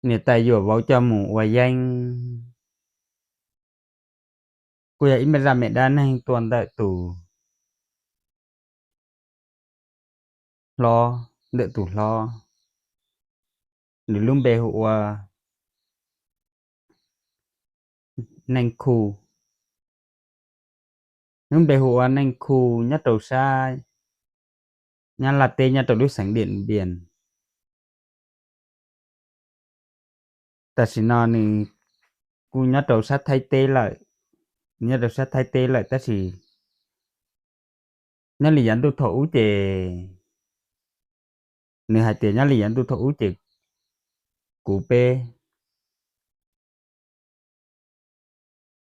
niam tais yuam vauv coj mus ua yeeb. Kuj yog ib me zaj me dab neeg tuaj ntawm tus hlob, ntawm tus hlob, nws lub npe hu ua Neej Khu. Lub npe hu ua Neej Khu, nyob rau sab Nyab Laj teb, nyob rau lub xeev Diam Npias. Tam sim no nws kuj nyob rau sab Thaib teb lawm, nyob rau sab Thaib teb lawm tab sis nyob li yav ntuj thaum ub ces, nws hais tias nyob li yav ntuj thaum ub ces kuv peb,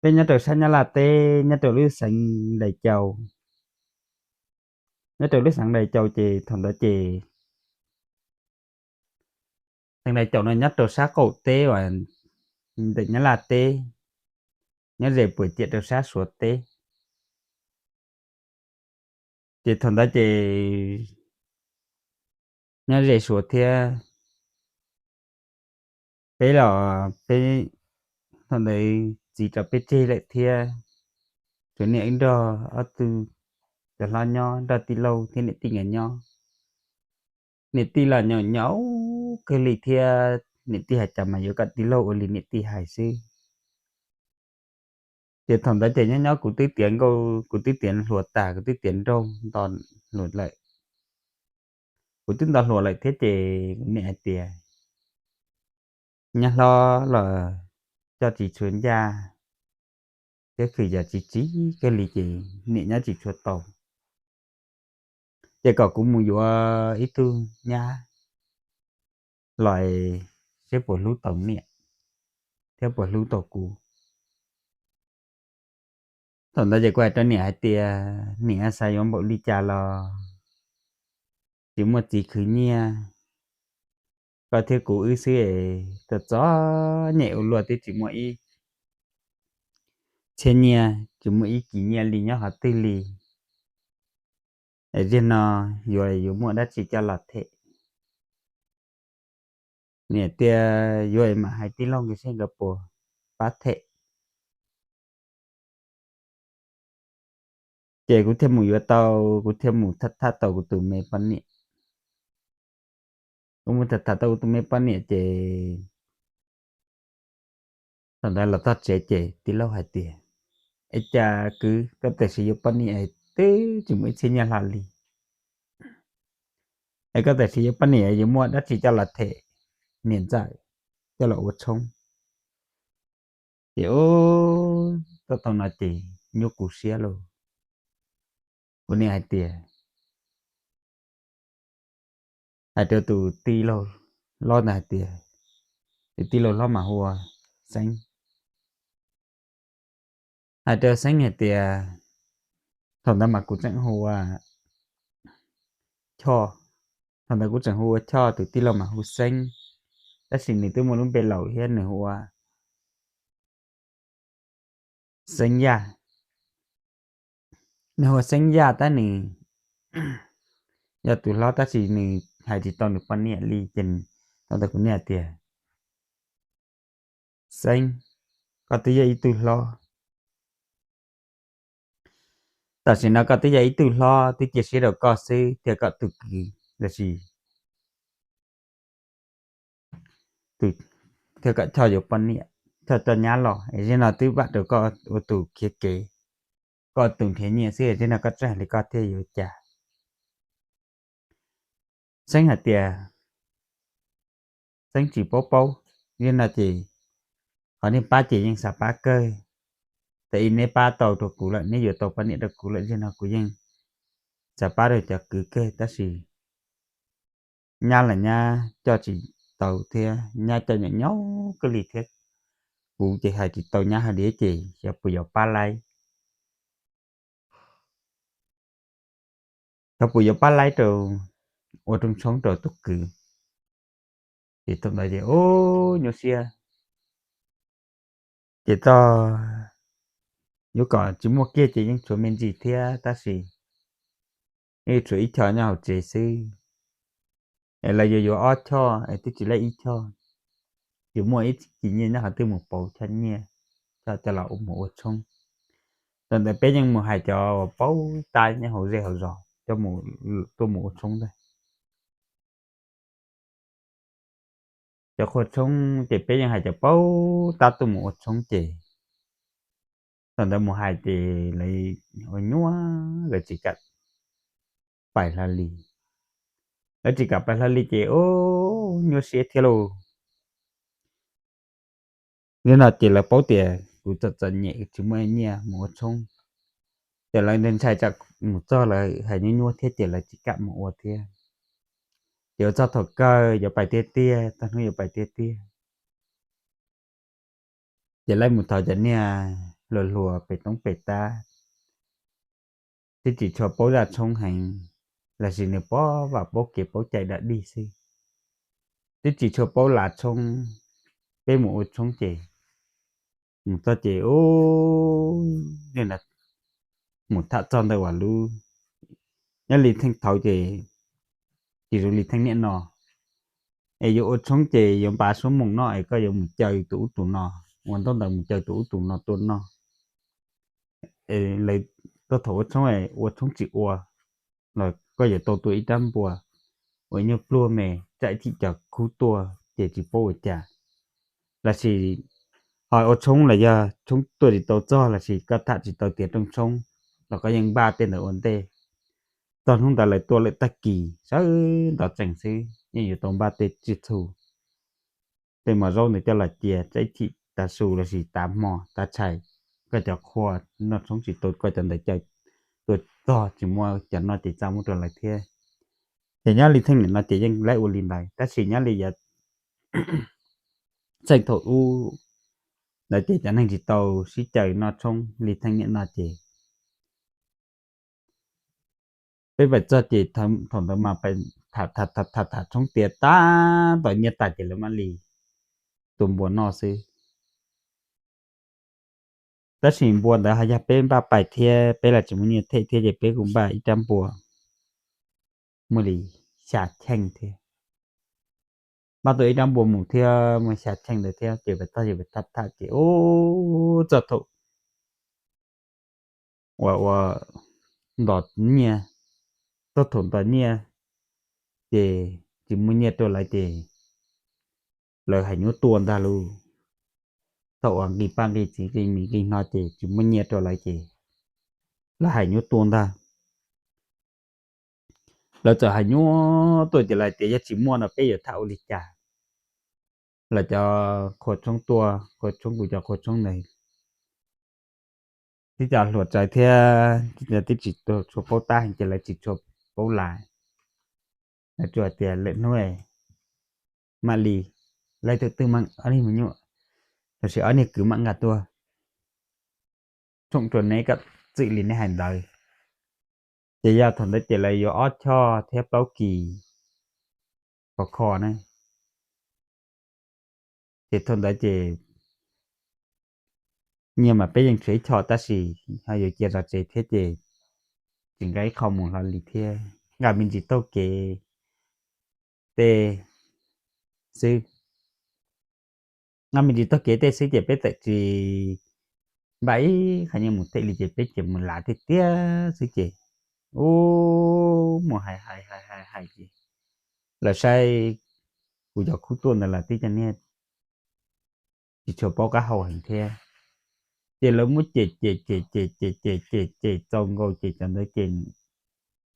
peb nyob rau sab Nyab Laj teb, nyob rau lub xeev Dais Cau, nyob rau lub xeev Dais Cau ces thaum ntawd ces xeev Dais Cau no nyob rau sab qaum teb uas ntawm Nyab Laj teb, nyob ze puas ciam rau sab Suav teb. Ces thaum ntawd ces nyob ze Suav thiab, peb los peb, thaum ntawd txiv rau peb tseg lawm thiab, tsuas niam wb nrog ob tug cov hlob nyob, nrog tij laug thiab niam tij nkawd nyob. Niam tij los nyaum nyaum kawg li thiab, niam tij hais cas mas yuav kom tij laug ua li niam tij hais xwb. Ces thaum ntawd ces nyob nyob kuv twb tiav nkauj, kuv twb tiav hluas tas, kuv twb tiav nraug nto hluas lawm, kuv twb nto hluas lawm thiab ces kuv niam hais tias, nyob hlob los coj tsis tshua ncaj, thiab khwv yog tsis tsim kawg li ces niam nyob tsis tshua tau. Ces kom kuv mus yuav ib tug nyab los seb puas hlub tau niam thiab puas hlub tau kuv. Thaum ntawd ces kuv hais rau niam hais tias, niam, xav yuav npaum li cas los tsis muaj txiv khwv nyiaj, koj thiab kuv wb xwb es txom txom nyem ua luaj twb tsis muaj ib txhiab nyiaj, tsis muaj ib kis nyiaj li nyob qhov twg li. Es zaum no yuav, yuav muaj dab tsi coj los them? Niam tias yuav es mam hais tij laug nkawd seb nkawd puas pab them. Ces kuv thiaj mus yuav tau, kuv thiaj mus tham tham tau kuv tus me poj niam. Kuv mus tham tham tau kuv tus me poj niam ces thaum ntawd los txog tsev ces tij laug hais tias, es cas kwv, koj tam sim yuav poj niam twb tsis muaj ib txhiab nyiaj hlo li, es koj tam sim yuav poj niam yuav muaj dab tsi coj los them niam ntxawm, coj los ua tshoob? Ces ub, tau tau no ces nyuaj kuv siab lauj. Kuv niam hais tias, hais rau tus tij laug hlob ntawd hais tias, tus tij laug hlob mas hu ua Xeeb, hais rau Xeeb hais tias, thaum ntawd mas kuv tseem hu ua Choj, thaum ntawd kuv tseem hu ua Choj, tus tij laug mas hu Xeeb, tab sis nws twb muaj lub npe laus thiab, nws hu ua Xeeb Yaj. Nws hu ua Xeeb Yaj tab nws yog tus hlob tab sis nws hais tsis tau nws poj niam li ces thaum ntawd kuv niam tias, Xeeb, koj twb yog ib tug hlob, tam sim no koj twb yog ib tug hlob, twb cia siab rau koj xwb thiab koj tus kwv, lossis thiab kom Choj yuav poj niam, Choj coj nyab los es zaum no twb vam rau koj ua tus khiav kev, koj tus nrhiav nyiaj xwb, zaum no koj tsis hais li koj thiaj yuav cas? Xeeb hais tias, Xeeb tsis paub paub, zaum no ces qhov nej pab ces yeej xav pab kawg, tab sis neb pab tau rau kuv lawm, neb yuav tau poj niam rau kuv lawm, zaum no kuv yeej xav pab rau cov kwv kawg, tab sis nyab los nyab coj tsis tau thiab, nyab coj nyaum nyaum kawg li thiab, kuv ces hais tsis tau nyab hais li ces xyov puas yuav pab laib, xyov puas yuav pab laib rau, ua rooj tshoob rau tus kwv. Ces thaum ntawd ces ub, nyuaj siab, ces txog yuav kom tsis muaj kiag ces yeej tshuav me ntsis thiab, tab sis yeej tshuav ib choj nyob hauv tsev xwb, es lawv yuav yuav ob choj es twb tsis laib ib choj. tsis muaj ib kis nyiaj nyob qhov twg mus pauv choj nyiaj, choj coj los mus ua tshoob. Thaum ntawd peb yeej mus hais cov uas paub tab nyob hauv zej hauv zos coj mus, tuaj mus ua tshoob ntag. Cov qhua tshoob ces peb yeej hais cov paub tab tuaj mus ua tshoob ces thaum ntawd mus hais ces lawv ua nyuaj, lawv tsis kam pais hlo li. Lawv tsis kam pais hlo li ces ua nyuaj siab thiab lauj. Li no ces lawv paub tias kuv txom txom nyem tsis muaj nyiaj mus ua tshoob, ces lawv ntshai tsam mus txog lawv hais nyuaj nyuaj thiab ces lawv tsis kam mus ua thiab. Ces ua txog thaum kawg yuav pais tiag tiag, txog hnub yuav pais tiag tiag, ces lawv mus thov cov niag hluas hluas pem toob pem tab, twb tsis tshua paub zaj tshoob heev, los sis nws paub vam paub kev paub cai dab dig xwb, twb tsis tshua paub lav tshoob. Peb mus ua tshoob ces mus txog ces ua li no, mus tham txog ntawm uas lub, nyob li theej thaud ces tsis zoo li theej niaj no, es yuav ua tshoob ces yuav npaj suab moos noj es koj yuav mus caw tus ub tus no, ua ntaub ntawv mus caw tus ub tus no tuaj noj. Lawv tuaj thaum ua tshoob, ua tshoob tsis ua los koj yuav tau tua ib rab npua uas nyuag pluag me, tsam ib chim cov khub tuaj ces tsis paub ua cas. Los sis ho ua tshoob los yog tshoob tuaj tsis tau txog los sis koj tham tsis tau tiav rooj tshoob los koj yeej npaj tej ntawd ua ntej. Txog hnub ntawd lawv tua lawm tag kis sawv ntxov tsees xwb yeej yuav tau npaj tej tsiaj txhu, tej mos zaub ntawd coj los cia tsam ib chim tav su los sis tav hmo tav tshais, koj cov qhua noj tshoob tsis tau koj cov ntawd caw tuaj txog tsis muaj cov noj ces txaj muab rau lawv thiab. Ces nyob li theej niaj no ces yeej laib ua li ntawd, tab sis nyob li yav txheej thaum ub ntawd ces cov neeg tsis tau sib caw noj tshoob li theej niaj no ces peb pais txog ces thaum ntawd mas tham tham tham tshoob tiav tab tom nyiaj tas ces lawv mam li tua npua noj xwb. Tab sis npua ntawd ho yog peb npaj pais thiab, peb los tsis muaj nyiaj them thiab ces peb kuj npaj ib rab npua muaj li xya cheej thiab. Npaj tau ib rab npua mus thiab muaj xya cheej ntawd thiab ces pais txog ces pais tham tham ces ua txog thaum uas ua ntos nyiaj, txog thaum ntos nyiaj ces tsis muaj nyiaj rau lawv ces lawv hais nyuaj tua ntag lauj. Thaum uas nqis paj nqis txiv nqis mis nqis no ces tsis muaj nyiaj rau lawv ces lawv hais nyuaj tua ntag. Lawv txawm hais nyuaj tua ces lawv tias yog tsis muaj no peb yuav tham ua li cas. Lawv cov qhua tshoob tuaj, qhua tshoob kuv cov qhua tshoob ntawd twb cov hluas tsawv thiab, twb tsis tshua paub tab heev ces lawv tsis tshua paub lais. Lawv tsuas tias lwm hnub mam li, lawv tus twg mam ob niag me nyuam los sis ob niag kwv mam nqa tuaj tshooj rau neb kom txwm li neb hais ntawd. Ces yog thaum ntawd ces lawv yuav ob choj thiab plaub kis khov kho na. Ces thaum ntawd ces nyiaj mas peb yeej tshuav ib choj tab sis ho yuav cia zov tsev thiab ces tsis nqa ib qho mus hlo li thiab, nqa me ntsis taug kev tej xwb. Nqa me ntsis taug kev tej xwb ces peb txawm tsis npaj ib qho nyiaj mus them li ces peb ces mus lav tiag tiag xwb ces ua mus hais hais hais hais hais ces lawv saib kuv cov khub tuaj ntawd los twb cov niag tsis tshua paub qab hau heev thiab. Ces lawv muab cem cem cem cem cem cem cem cem txaus nkaus ces cov ntawd ces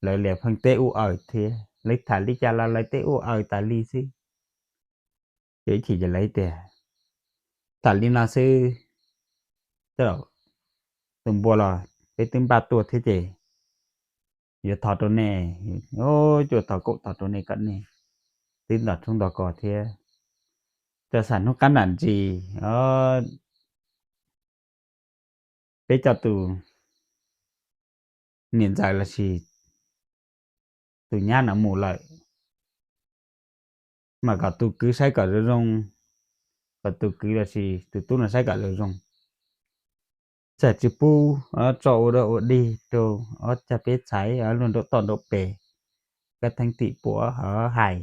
lawv liam pheej teb ub aws thiab, lawv tham li cas los lawv teb ub aws tas li xwb. Ces ib chim ces lawv tias tham li no xwb, tej zaum tus npua los peb twb npaj tuaj thiab ces yuav thov rau nej, yuav thov kaum thov rau nej kom nej twb nto tshoob nto kos thiab, rau xam hnub qab nram ntsis peb coj tus niam ntxawm los sis tus nyab no mus lawm, mas kom tus kwv saib kom zoo zoo, kom tus kwv los sis tus tub no saib kom zoo zoo, txawm tsis pub tso ua dog ua dig rau ob cag peb txhais luag nraum toj nraum pes, koj theej tim puav hais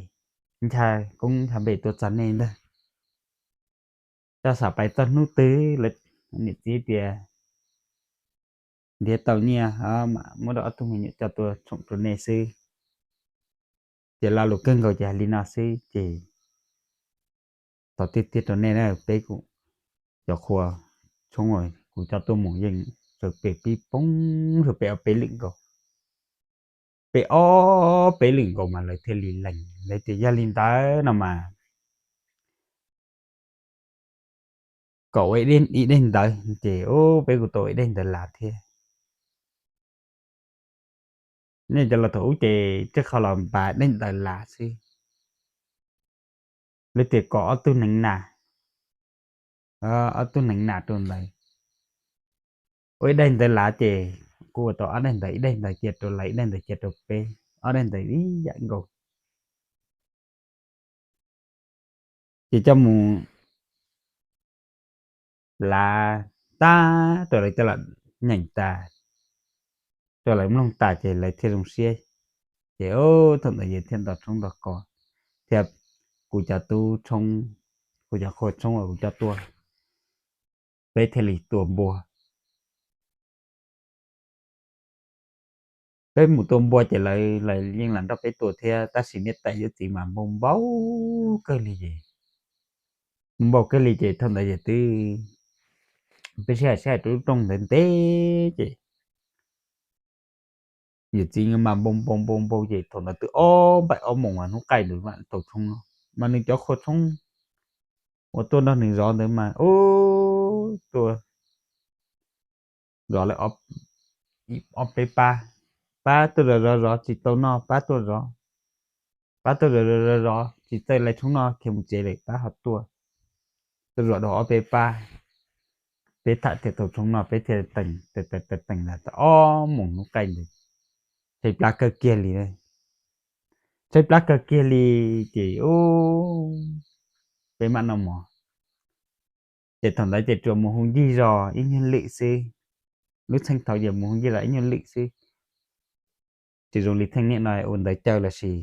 ncha koob ncha npe tuaj txog nej ntag. Txhob xav pais txog hnub twg lawm. Niam txiv tias nrhiav tau nyiaj mam muab rau ob tug me nyuam coj tuaj tshoom rau nej xwb. Ces lo lus kawg nkaus ces hais li no xwb ces thov tiag tiag rau nej na, peb kuj cov qhua tshoob kuv coj tuaj mus yeej sawv pem pib poob sawv pem ob peb lwm nkaus, pem ob peb lwm nkaus mas lawv thiaj li lees. Lawv tias yog li ntawd no mas kom ua ib daim ntawv. Ces peb kuj tau ua ib daim ntawv lav thiab. Nej cov laus thaum ub ces tsaj qhov los npav daim ntawv lav xwb. Lawv tias kom ob tug neev nas, ob tug neev nas rau ntawd. Ua ib daim ntawv lav ces kuj ua tau ob daim ntawv, ib daim ntawv cia rau lawv, ib daim ntawv cia rau peb, ob daim ntawv ib yam nkaus. Ces coj mus lav tag rau lawv coj los nyeem tas, rau lawv mloog tas ces lawv thiaj zoo siab. Ces thaum ntawd yawg thiaj nto tshoob nto kos, thiab kuv cov tub tshoob, kuv cov qhua tshoob uas kuv coj tuaj, peb thiaj li tua npua. Peb mus tua npua ces lawv yeej lam nrog peb tua thiab, tab sis niam tais yawm txiv mas npau npau kawg li ces, npau kawg li ces thaum ntawd yawg twb, peb sib hais sib hais rau lub rooj ntawd ntev ces yawm txiv mas npau npau npau npau ces thaum ntawd twb ob npaim ob moos mas hnub qaij ntawd mam tau tshoob no, mas nws cov qhua tshoob uas tuaj nrog nws zov ntawd mas ub, tuaj zov lawm ob peb pab, pab tuaj zov zov zov tsis tau noj, pab tuaj zov, pab tuaj zov zov zov zov tsis txawj lawv tshoob noj, khiav mus tsev lawm pab ho tuaj, tuaj zov dua ob peb pab, peb tham thiaj tau tshoob noj, peb thiaj teem teem los txog ob moos hnub qaij ntawd, tshaib plab kawg kiag li, tshaib plab kawg kiag li. Ces ub, peb mam noj mov. Ces thaum ntawd ces tsuas mus hu ncig zos ib nyuag lwm xwb, lub txheej thaud ces mus hu ncig zos ib nyuag lwm xwb. Tsis zoo li txheej niaj no ua ntawv caw lossis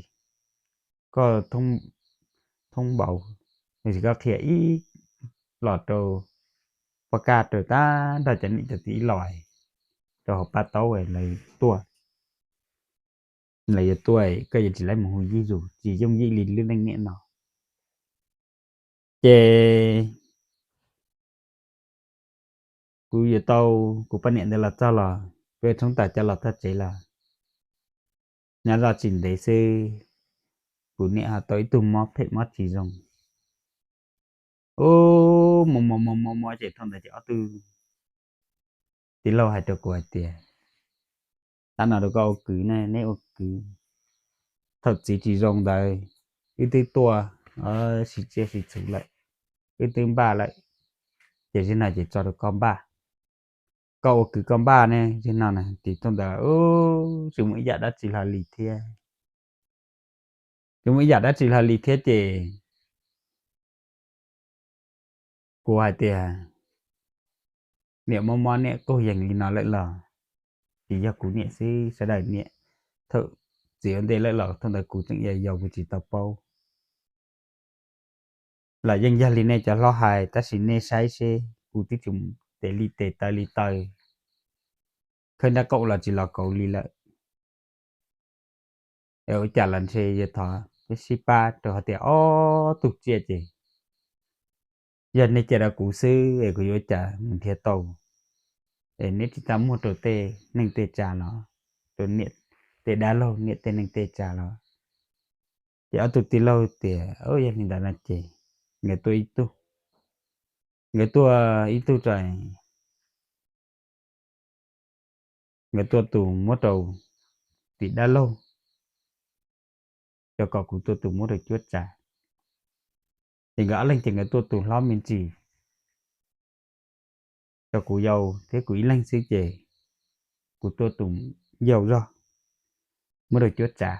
koj thoob npaus, lossis koj qhia ib los rau poj kaj rau tag nrho cov niam cov txiv ib los rau hauv paj taub lawv tuaj, lawv yuav tuaj koj yuav tsis laib mus hu ncig zus, tsis yooj yim li lub neej niaj no. Ces kuv yuav tau kuv poj niam ntawd los txog los kuv yuav tshoob tas coj los txog tsev los nyob zoj tsis ntev xwb, kuv niam ho tau ib tug mob phem mob tsis zoo. Ub, mob mob mob mob mob ces thaum ntawd ces ob tug tij laug hais rau kuv hais tias, tab no rau koj ua kwv ne, neb ua kwv, thaum txiv tsis zoo ntawd wb twb tuaj sib txiaj sib txhu lawm, wb twb npaj lawm, ces zaum no ces tso rau koj npaj. Koj ua kwv koj npaj ne, zaum no na. Ces thaum ntawd tsis muaj ib yam dab tsi hlo li thiab, tsis muaj ib yam dab tsi hlo li thiab ces kuv hais tias, niam mob mob niam qaug yees li no lawm los tsis yog kuv niam xwb, sawv daws niam, thaum txiv ua ntej lawm los thaum ntawd kuv tseem yau yau kuv tsis tau paub. Los yeej yog li nej cov hlob hais, tab sis nej saib seb kuv twb tsis mus tes li tes taw li taw, khawb nrab qaum los tsis los kauv li lawm. Es ua cas los ntshe yog thov peb sib pab rau hais tias ob tug tsiaj ces yog nej cia rau kuv xwb es kuv yuav ua cas mus nrhiav tau, es neb tsis txaj muag rau tej neej tej tsa los, rau niam tej dab laug niam tej neej tej tsa los. Ces ob tug tij laug tias, yog li ntawd no ces nkawd tuaj ib tug, nkawd tuaj ib tug tso, nkawd tuaj tus muab rau tim dab laug, rau kom kuv tuaj tus muab rau cuab tsav. Ces nkawd ob leeg ces nkawd tuaj tus hlob me ntsis, rau kuv yau thiab kuv ib leeg xwb ces kuv tuaj tus yau zog muab rau cuab tsav.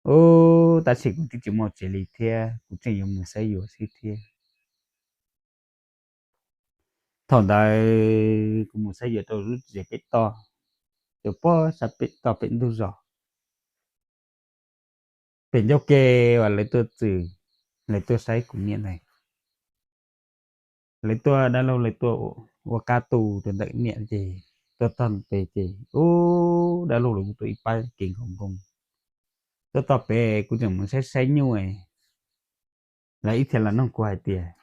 Ub, tab sis kuv twb tsis muaj tsev li thiab, kuv tseem yuav mus xawb yuav xwb thiab. Thaum ntawd kuv mus xawb yuav rau lub tsev pem toj, rau pob sab pem toj pem ntug zos. Pem ncauj ke uas lawv tuaj txwm, lawv tuaj saib kuv niam ntawd, lawv tuaj, dab laug lawv tuaj ua qab tu rau ntawm niam ces tuaj txog pem ces ub, dab laug lawv kuj tuaj ib pab kev nkaus nkoos. Tuaj txog pem kuv tseem mus saib saib nyuj, lawv ib txhia los nug kuv hais tias,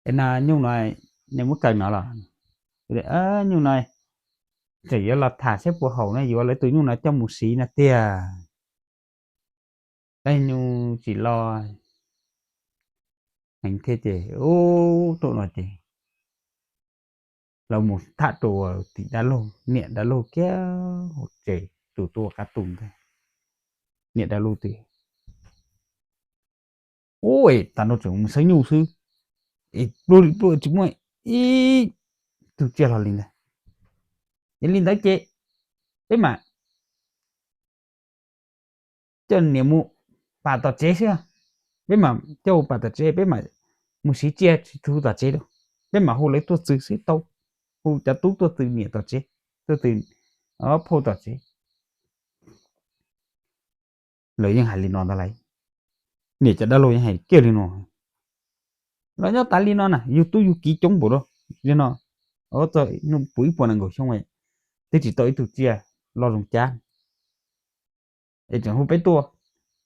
Es no nyuj no nej muab kaw no los? Nyuj no tseem yuav los tham saib puas haum no, yuav lawv tus nyuj no coj mus siv no tiag. Tab nyuj tsis los heev thiab ces ub, tuaj no ces lawv mus tham rau tim dab laug, niam dab laug kiag hauv tsev, tus tuaj ua qab tu ntag. Niam dab laug tias, Ub, es tas no tseem mus saib nyuj xwb, es pluag li pluag tsis muaj ib tug tsiaj hlo li ntag. Yog li ntawd ces peb mam coj niam mus pam tom tsev xwb. Peb mam coj mus pam tom tsev, peb mam mus siv tsiaj tsis tu tom tsev lawm. Peb mam hu lawv tuaj txwv xwb tau, hu cov tub tuaj txwv niam tom tsev, tuaj txwv phauj tom tsev. Lawv yeej hais li no ntag lauj. Niam cov dab laug yeej hais kiag li no. Los nyob tas li no na, yug tub yug kiv coob npaum no, no, txog hnub puv ib puas nees nkaum xyoo, twb tsis tau ib tug tsiaj loj zoo cab. Es tseem hu peb tuaj,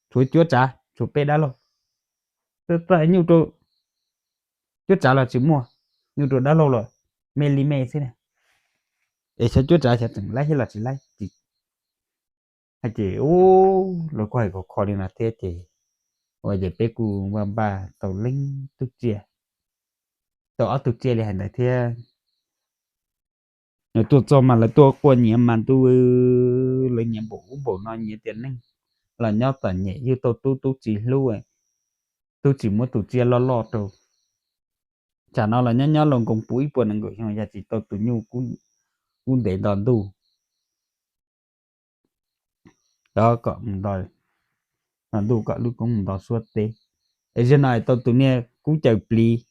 tshuav cuab tsav, tshuav peb dab laug. Tuaj txog nyuj rau, cuab tsav los tsis muaj, nyuj rau dab laug los me li me xwb na. Es xyov cuab tsav xyov tseem laib thiab los tsis laib. Hais ces ub, lawv kuj hais khov kho li no thiab ces, ua ces peb kuj npaj npaj tau leej tug tsiaj, tau ob tug tsiaj li hais ntawd thiab. Lawv tuaj txog mas lawv tuaj quaj nyiav mas ntuj, lawv nyiav npaum ub npaum no, nyiav tias neeg los nyob txom nyem, yug tau tub tub tsis hlub, tub tsis muab tus tsiaj loj loj rau. Tsam no los nyob nyob los nkoos puv ib puas nees nkaum xyoo yog tsis tau tus nyuj kub ntev nto ntuj, kom mus nto, nto ntuj kom lub koob mus nto suab teb. Es zaum no tau tus niag kub caws plis,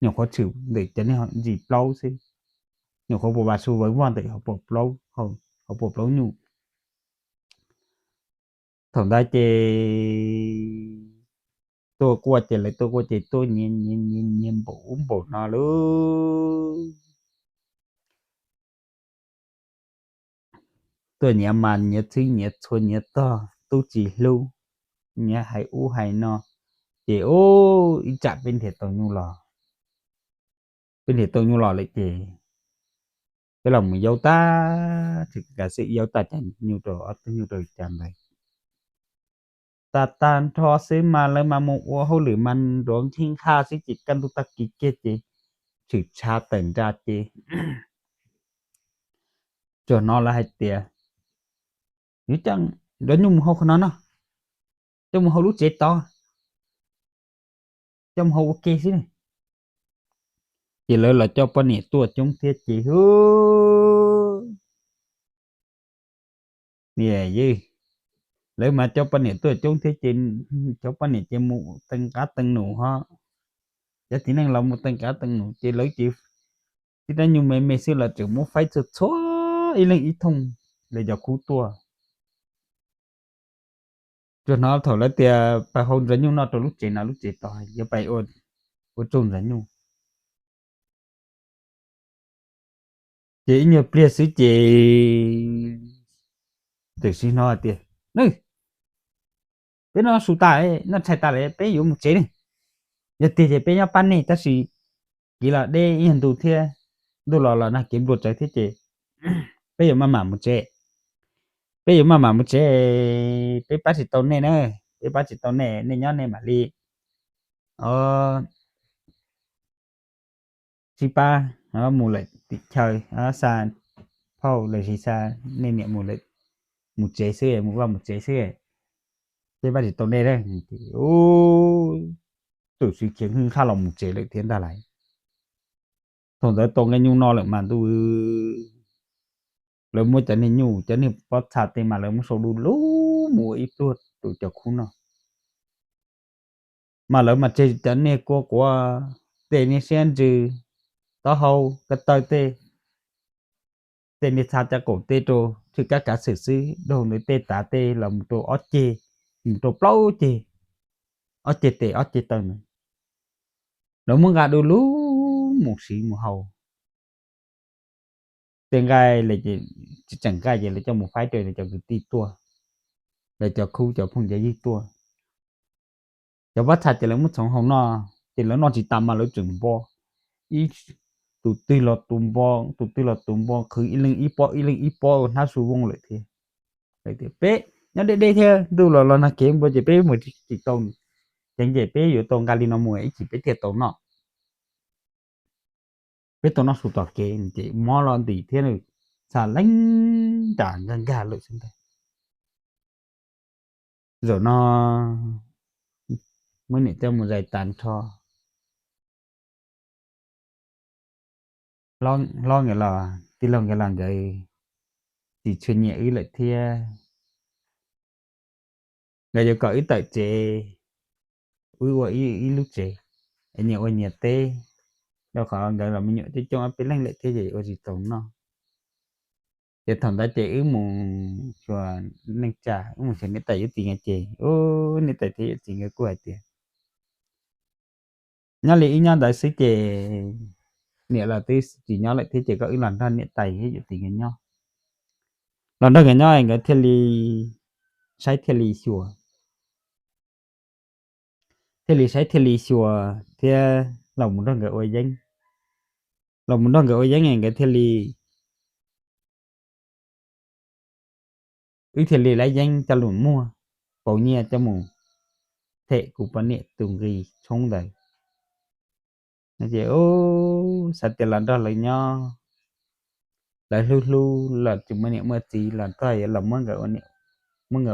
nyuam qhuav tshwm ntawm cov niag ntsis plaub xwb, nyuam qhuav puas vas su vawv voj ntawm hauv paus plaub nyuj. Thaum ntawd ces tuaj quaj ces lawv tuaj quaj ces tuaj nyiav nyiav nyiav nyiav npaum ub npaum no lauj. Tuaj nyiav mas nyiav txhwb nyiav txhua nyiav txog tub tsis hlub, nyiav hais ub hais no, ces ub ib tsam peb nrhiav tau nyuj los, peb nrhiav tau nyuj los lawm ces peb los mus yaub tag, tsis kav xwm yaub tag cas nyuj rau ob tug nyuj rau cas ntawd. Tas tag nrho xwb mas lawv mas mus ua hauj lwm mas nruav nkhij nqha xwb ces kaj ntug tag kis kiag ces tshwm tshav tawm nra ces tsuas hnov lawv hais tias, Yuav coj nrov nyuj mus hau qhov no no, coj mus hau lub tsev tod, coj mus hau ua ke xwb. Ces lawv los coj poj niam tuaj coob thiab ces hu, niam yw, lawv mas coj poj niam tuaj coob thiab ces cov poj niam ces mus teev qab teev num ho, cov txiv neej los mus teev qab teev num ces lawv ces tib rab nyuj me me xwb los tseem muab faib txhua txhua ib leeg ib thooj lawv cov khub tuaj. Tsuas hnov thaum lawv tias pais hau nrov nyuj noj rau lub tsev no lub tsev tod, yuav pais ua tsaug nrov nyuj. Ces ib nyuag pliag xwb ces tam sim hnov hais tias, Nws, peb noj su tas, noj tshais tas lawm, peb yuav mus tsev ne. Yog tiag ces peb nyob pab nej tab sis kev los deb ib nyuag ntu thiab, ntuj los los nag kev npluag tsawv thiab ces peb yuav maj mam mus tsev. Peb yuav maj mam mus tsev, peb pab tsis tau nej na, peb pab tsis tau nej, nej nyob nej mam li sib pab mus lawm tim chaw, xa phauj los sis xa nej niam mus lawm, mus tsev xwb, mus vaj mus tsev xwb, peb pab tsis tau nej. Tus txiv khiav nkhij nqaj los mus tsev lawm thiab ntag lauj. Thaum ntawd tau nqaij nyuj no lawm mas ntuj, lawv muab cov niag nyuj, cov niag pob txha tej mas lawv muab sau du lug mus ua ib pluag rau cov khub noj. Mas lawv mas tseg cov niag kua quav, tej niag siab ntsws, taub hau, ko taw tej, tej niag txha cov qaum tej rau, tseg kab kav xwm xwb, dhau ntawd tej tav tej los mus rau ob ceg, mus rau plaub ceg, ob ceg tes ob ceg taw ntawd. Lawv muab nqa du lug mus siv mus haus. Tej nqaij tsis tseem nqaij ces lawv coj mus faib rau lawv cov kwv tij tuaj, lawv cov khub cov phooj cov ywg tuaj. Cov pob txha ces lawv muab txhoov haus noj, ces lawv noj tsis tas mas lawv tseem npo, ib, tus twg los tus npo, tus twg los tus npo, qhwv ib leeg ib pob ib leeg ib pob ua hnab su vooj lawm thiab. Lawv tias peb nyob deb deb thiab ntuj los los nag kev npua ces peb mus tsis tau, ces ces peb yuav tau nqa li no mus ib chim peb thiaj tau noj. Peb tau noj su tom kev ces mob los ntim thiab, txha leej nram nkag nkag lawm xwb ntag. Zaum no muab niam coj mus zais tas nrho, hlob nkawd los tij laug nkawd los nkawd tsis tshua nyiam wb lawm thiab. Nkawd yuav kom wb tawm tsev, wb ua ib lub tsev, nyias ua nyias teb, rau qhov nkawd los me nyuam coob coob ob peb leeg lawm thiab ces ua tsis tau noj. Ces thaum ntawd ces wb mus xyuas neej tsa, wb mus xyuas niam tais yawm txiv nkawd ces, ub, niam tais thiab yawm txiv nkawd kuj hais tias, nyob li wb nyob ntawd xwb ces niam los twb tsis nyob lawm thiab ces koj wb los nrog niam tais thiab yawm txiv nkawd nyob. Los nrog nkawd nyob nkawd thiaj li saib thiaj li xyuas, thiaj li saib thiaj li xyuas thiab los mus nrog nkawd ua yeeb. Los mus nrog nkawd ua yeeb nkawd thiaj li, wb thiaj li lab yeeb coj los muag, pauv nyiaj coj mus them kuv poj niam tus nqi tshoob ntawd. Ces xav tias los nrog lawv nyob, lawv hlub hlub los tsis muaj niam muaj txiv los koj yuav los muab nkawd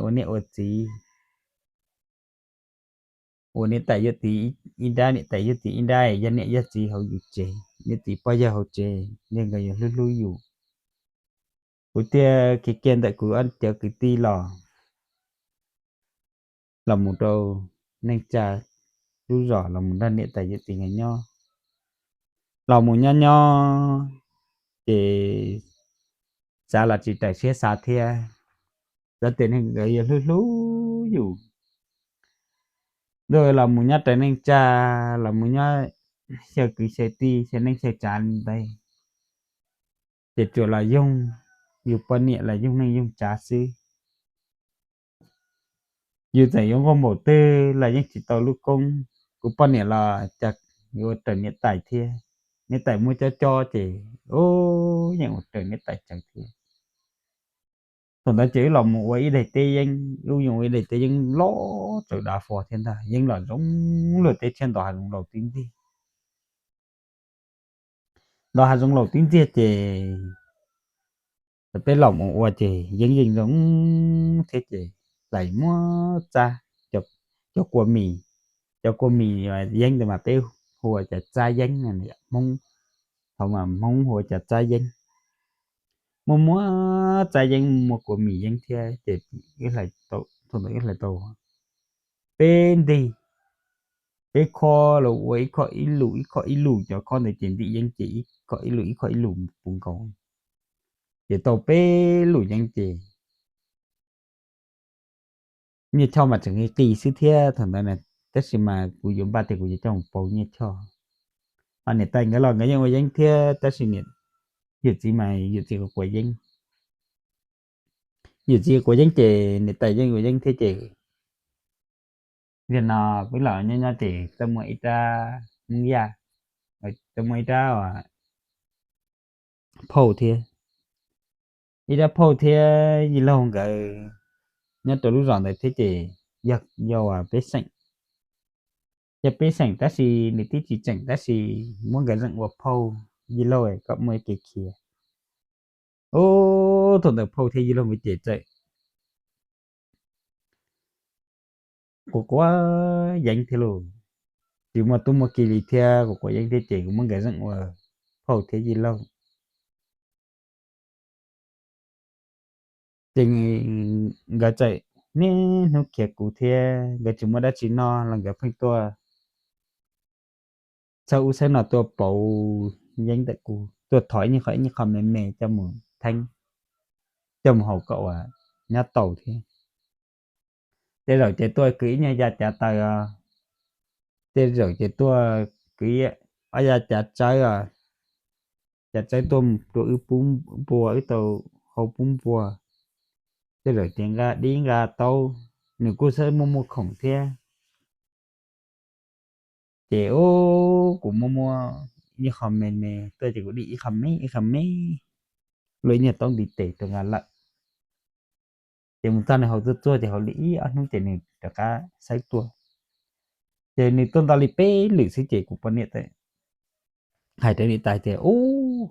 ua niam ua txiv, ua niam tais yawm txiv ib nrab, niam tais yawm txiv ib nrab, yog niam yog txiv hauv yus tsev, niam txiv pog yawg hauv tsev, yog nkawd yuav hlub hlub yus. Kuv thiaj khiav kiag ntawm kuv ob cov kwv tij los, los mus rau neej tsa lub zos, los mus nrog niam tais yawm txiv nkawd nyob. Los mus nyob nyob ces xav los tsis raws siab xav thiab, xav tias nkawd yuav hlub hlub yus. Ntuj, los mus nyob raws neej tsa, los mus nyob xyaw kwv xyaw tij xyaw neej xyaw tsav li ntawd, ces tsuas los yoog yus poj niam los yoog neej yoog tsav xwb. Yus txawm yuav nquag npaum twg los yeej tsis tau lub koob. Kuv poj niam los cas yuav ua raws niam tais thiab, niam tais muaj cob cob ces, ub, yeej ua raws niam tais tsawv thiab. Thaum ntawd ces wb los mus ua ib daim teb yeeb, wb yeej ua ib daim teb yeeb loj tsawv dav fo thiab ntag, yeeb los zoo luag teb tshiab ntov hav zoov laus tib ntxiag. Ntov hav zoov laus tib ntxiag ces peb los mus ua ces yeeb yeej zoo thiab ces hlais muab txab, cov kua mis, cov kua mis yeeb ntawd mas peb hu ua cov txab yeeb, Hmoob, thaum mas Hmoob hu ua cov txab yeeb. Muaj muab txab yeeb muaj kua mis yeeb thiab ces wb hlais tau, thaum ntawd wb hlais tau peb ntig, peb khob los ua ib khob ib lus ib khob ib lus, cov khob ntawd ces ntim yeeb ces ib khob ib lus ib khob ib lus puv nkaus, ces tau peb lus yeeb ces nyiaj choj mas tseem qis xwb thiab thaum ntawd na, tab sis mas kuv yuav npaj tias kuv yuav coj mus pauv nyiaj choj. Ho niam tais nkawd los nkawd yeej ua yeeb thiab tab sis niam, yawm txiv mas yawm txiv quav yeeb, yawm txiv quav yeeb ces niam tais yeej ua yeeb thiab ces, yog no peb los nyob nyob ces txawm muaj ib rab Hmoob Yaj, txawm muaj ib rab phauj thiab, ib rab phauj thiab yij laug nkawd nyob rau lub zos ntawd thiab ces yog, yog uas peb xeem, yog peb xeem tab sis nws twb tsis tseem tab sis muab nkawd zeem ua phauj, yij laug koj muaj kev khiav. Ub, thaum ntawd phauj thiab yij laug nkawd ces txawm quav quav yeeb thiab lauj, tsis muaj tub muaj ki li thiab, quav quav yeeb thiab ces kuv muab nkawd zeem ua phauj thiab yij laug. Ces nkawd txawm niaj hnub khiav kuv thiab, nkawd tsis muaj dab tsi noj los nkawd pheej tuaj txhawb ub txhawb no tuaj pauv yeeb ntawm kuv, tuaj thov ib nyuag qho ib nyuag qho me me coj mus theeb, coj mus haus kom uas nyob tau thiab. Tej zaum ces tuaj kwv ib nyuag ya cav taws os, tej zaum ces tuaj kwv ob ya cav tsawb, cav tsawb tuaj rau wb pub npua, wb tau hau pub npua, tej zaum ces nqa dib nqa taub, nws kuj xab muaj muaj khoom thiab. Ces ub, kuv muab muab ib qho me me tuaj ces kuv dim ib qho me ib qho me, luaj ib nyuag taub ntiv tes rau nqa lawm. Ces mus txog nws hau txuag txuag ces hauv li ib ob hnub ces nws rov qab xawb tuaj. Ces nws tuaj nto li peb lwm xwb ces kuv poj niam hais rau niam tais tias, Ub,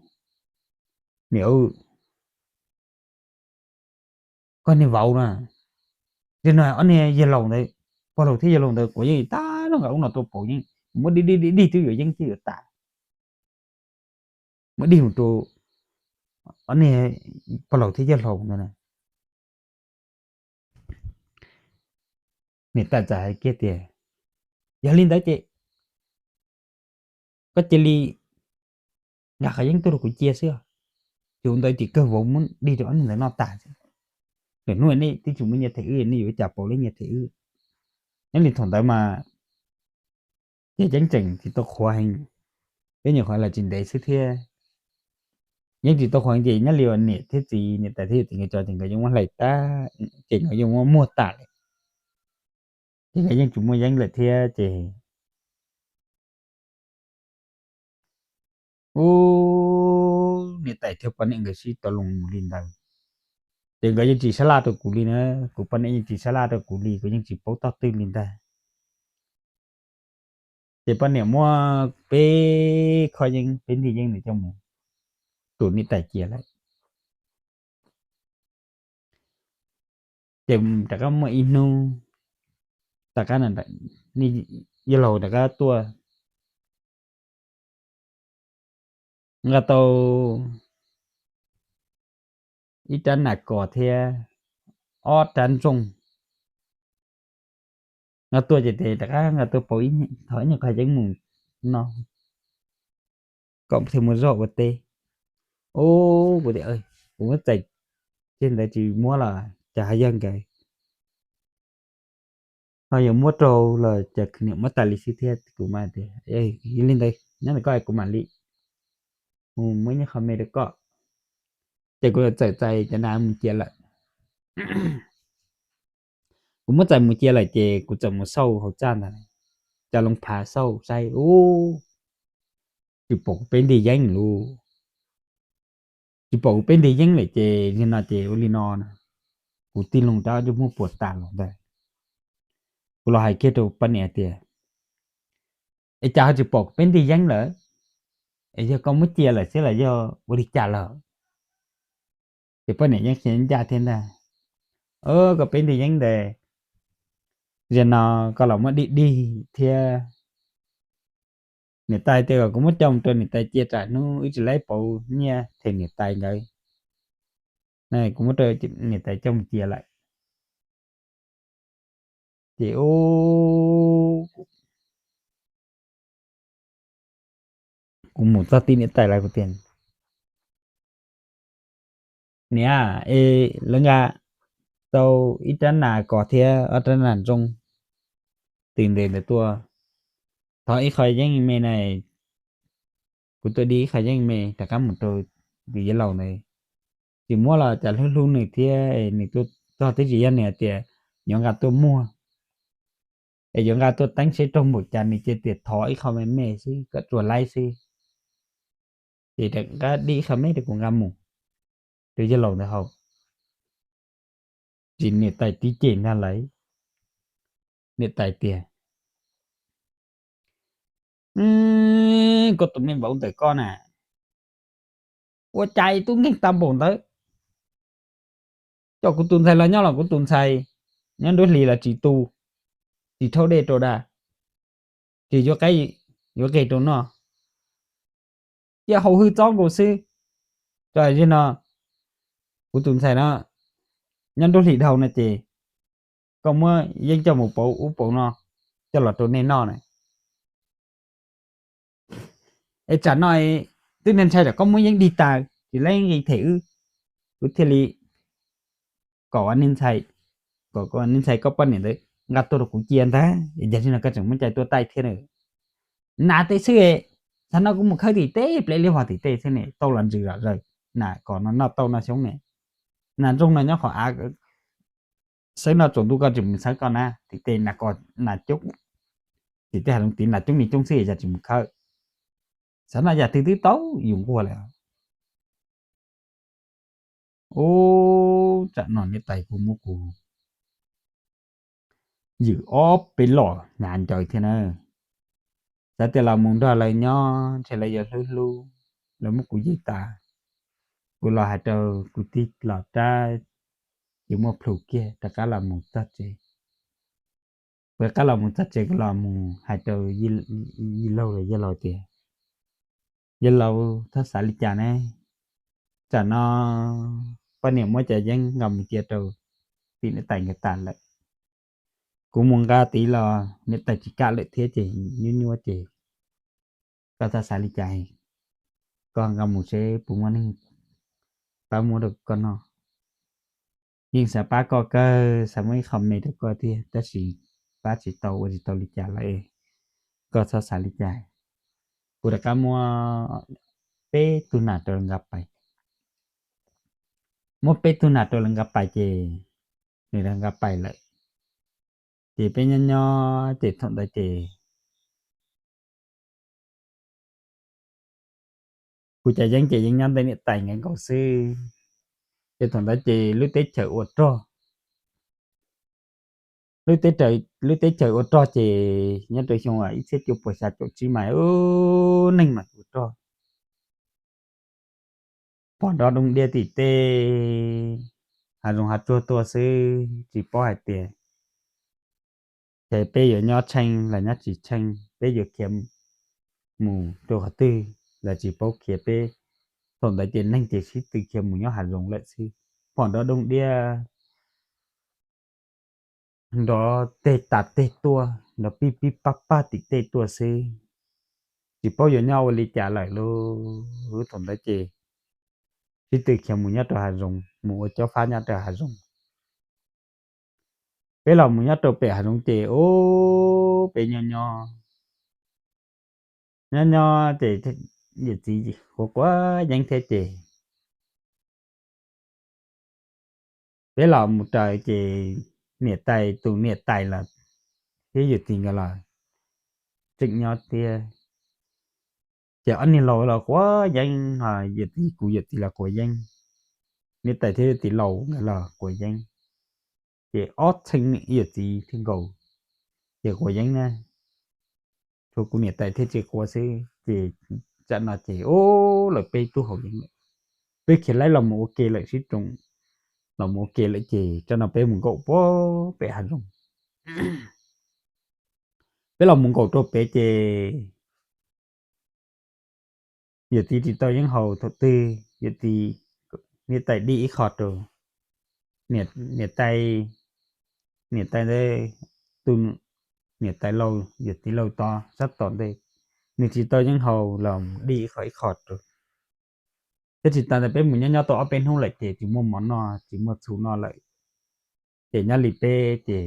niam, koj niag vauv na, tej no ob niag yawg laus ntawd, pog laus thiab yawg laus ntawd kuv yeej tag lub nqa ub no tuaj pauv yeeb, muab dig dig dig dig twb yuav yeeb twb yuav tas, muab dig mus rau ob niag pog laus thiab yawg laus ntawd na. Niam tais txawm hais kiag tias, Yog li ntawd ces koj cia li nqa qhov yeeb tuaj rau kuv cia xwb. Ces ua ntawd ces kawg vauv muab dig rau ob niag ntawd noj tas xwb. Lwm hnub nej twb tsis muaj nyiaj them wb, nej yuav ua cas pauv lub nyiaj them wb? Nyob li thaum ntawd mas ces yeeb tseem tsis tau qhuav heev, peb nyuam qhuav los tsis ntev xwb thiab. Yeeb tsis tau qhuav heev ces nyob li uas niam thiab txiv, niam tais thiab txiv nkawd tso ces nkawd yeej muab hlais tas, ces nkawd yeej muab muag tas lawm, ces nkawd yeej tsis muaj yeeb lawm thiab ces ub, niam tais thiab poj niam nkawd sib tau loo mus li ntawd. Ces nkawd yeej tsis sab laj rau kuv li na, kuv poj niam yeej tsis sab laj rau kuv li, kuv yeej tsis paub tog twg li ntag. Ces poj niam muab peb qho yeeb, peb ntig yeeb ntawd coj mus rau niam tais cia lawm. Ces rov qab muaj ib hnub, rov qab, yawg laus rov qab tuaj nqa tau ib rab nas kos thiab ob rab ntsooj. Nqa tuaj ces tes rov qab nqa tuaj pauv thov ib nyuag qho yeeb mus no, kom thiaj muaj zog ua teb. Ub, kuv tias, kuv muab txais, tseg ntawd tsis muab los cas ho yog nkawd, ho yuav muab rau los cas khwv niam muab tas li xwb thiab. Kuv mas tias, Yog li ntawd nyob ntawm koj, kuv mam li mus muab ib nyuag qho me rau koj. Ces kuv txawm txais cov nas mus cia lawm. Kuv muab txais mus cia lawm ces kuv txawm mus xauj hauv txaj ntawd, cov loo phav xauj saib, ub, tsis pom kuv peb ntig yeeb lawm. Tsis pom kuv peb ntig yeeb lawm ces li no ces ua li no, kuv tig loo rau ob ntsej muag puas tas los ntag. Kuv los hais kiag rau poj niam tias, Es cas ho tsis pom kuv peb ntig yeeb lawm? Es yog koj muab cia lawm xwb los yog ua li cas lawm? Ces poj niam yeej qhia ncaj thiab ntag, Koj peb ntig yeeb ntawd, zaum no koj los muab dig dig thiab. Niam tais tias kom kuv muab coj mus rau niam tais cia tsam hnub wb tsis laib pauv nyiaj them niam tais nkawd. Kuv muab rau niam tais coj mus cia lawm. Ces ub, kuv mus txog tim niam tais lawv kuv tias, Niam, es lawv nqa tau ib rab nas kos thiab ob rab nas ntsooj twb ntes ntawd tuaj, thov ib qho yeeb me na, kuv tuaj dig ib qho yeeb me rov qab mus rau tus yawg laus ntawd. Tsis muab los cas hlub hlub nws thiab, nws tuaj txog twb tsis yog nws hais tias yuav nqa tuaj muag, es yuav nqa tuaj teeb seb raug npaum cas, nws cia tias thov ib qho me me xwb kom tsuas laib xwb. Ces rov qab dig ib qho me rau kuv nqa mus rau yawg laus ntawd haus. Ces niam tais tib cem ntag lauj. Niam tais tias, Koj tus me vauv ntawm koj na, ua cas tub nkeeg tag npaum ntawd? Coj kuv tus ntxhais los nyob los kuv tus ntxhais nyob nruab hlis los tsis tu, tsis rhaub dej rau dag, tsis yuav qaib yuav qe rau noj, cia haus hwj txob nkaus xwb. Tso, zaum no kuv tus ntxhais no nyob nruab hlis dhau no ces koj muab yeeb coj mus pauv ub pauv no coj los rau nej noj na. Es tsam no twb ntshai tsam koj muab yeeb dig tas tsis laib nqi them wb, wb thiaj li kom niag ntxhais, kom niag ntxhais koj poj niam ntawd nqa tuaj rau kuv cia ntag, es yog li no koj tseem muaj cai tuaj taij thiab na. Nas tej xwb, thaum no kuv mus khawb tim teb, pleb liab vog tim teb xwb ne, tau los ntsws zom zaws, nas kom no noj tauj noj xyoob ne. Nas ntsoog no nyob qhov av, sawv no tsaus ntuj koj tsis mus xawb koj na, tim teb nas coob, tim teb hav zoov tid nas coob ni coob xwb, yog tsis mus khawb. Thaum no yam twg twb tau yus nquag lawm. Ub, tsam no niam tais kuv muab kuv ywm ob peb los hnyav ncaws thiab na. Xav tias los mus nrog lawv nyob ntshe lawv yuav hlub hlub, lawv muab kuv ywg tas. Kuv los hais rau kuv tij los rab, ces muaj plhus kiag rov qab los mus txog tsev. Kuv rov qab los mus txog tsev, kuv los mus hais rau yij laug los yawg laus tias, yawg laus, txhob xav li cas ne, tsam no poj niam muab cov yeeb nqa mus cia rau tim niam tais nkawd tas lawm. Kuv mus nqa tid los niam tais tsis kam lawm thiab ces nyuaj nyuaj ces koj txhob xav li cas, koj nqa mus seb puas muaj neeg pab muab rau koj noj. Yeej xav pab koj kawg, xav muab ib qho me rau koj thiab, tab sis pab tsis tau ua tsis tau li cas lawm, koj txhob xav li cas. Kuv rov qab muab peb tug nas rau lawv nqa pais. Muab peb tug nas rau lawv nqa pais ces nws lawv nqa pais lawm. Ces peb nyob nyob ces thaum ntawd ces kuv cov yeeb ces yeej nyob ntawm niam tais nkawd nkaus xwb. Ces thaum ntawd ces lub teb chaws ua rog, lub teb chaws ua rog ces nyob rau xyoo ib txhiab cuaj puas xya caum tsib mas ub, neeg mas ua rog, pom nrov dooj diaj tim tej hav zoov hav tsuag tuaj xwb, tsis paub hais tias ces peb yuav nyob tsheej los nyob tsis tsheej, peb yuav khiav mus rau qhov twg los tsis paub khiav peb. Thaum ntawd ces neeg ces sib tw khiav mus nyob hav zoov lawm xwb, pom nrov dooj diaj, nrov teg tas teg tuaj, nrov pij pij paj paj tim tej tuaj xwb, tsis paub yuav nyob ua li cas lawm lauj. Thaum ntawd ces sib tw khiav mus nyob rau hav zoov, mus ua cob fab nyob rau hav zoov. Peb los mus nyob rau pem hav zoov ces ub, peb nyob nyob, nyob nyob ces yawm txiv quav quav yeeb thiab ces peb los mus raws ces niam tais, tus niam tais los thiab yawm txiv nkawd los tseem nyob thiab. Ces ob niag laus los quav yeeb, yawm txiv, kuv yawm txiv los quav yeeb, niam tais thiab yawm txiv laus nkawd los quav yeeb. Ces ob txheej niam yawm txiv thiab nkaus ces quav yeeb na, tshuav kuv niam tais thiaj tsis quav xwb. Ces tsam no ces ub, lawv peb tub haus yeeb lawm, peb khiav laib los mus ua ke lawm sib roos, los mus ua ke lawm ces tsam no peb mus nkaum pem hav zoov. Peb los mus nkaum rau pem ces yawm txiv tsis tau yeeb haus thaum twg, yawm txiv, niam tais dim ib qho rau, niam tais, niam tais ntawd, tus niam tais laus, yawm txiv laus tod sab tom ntej, nws tsis tau yeeb haus los dim ib qho ib qho rau. Thiab tsis tas ntawd peb mus nyob nyob tau ob peb hnub lawm ces tsis muaj mov noj tsis muaj txhuv noj lawm. Ces nyob li peb ces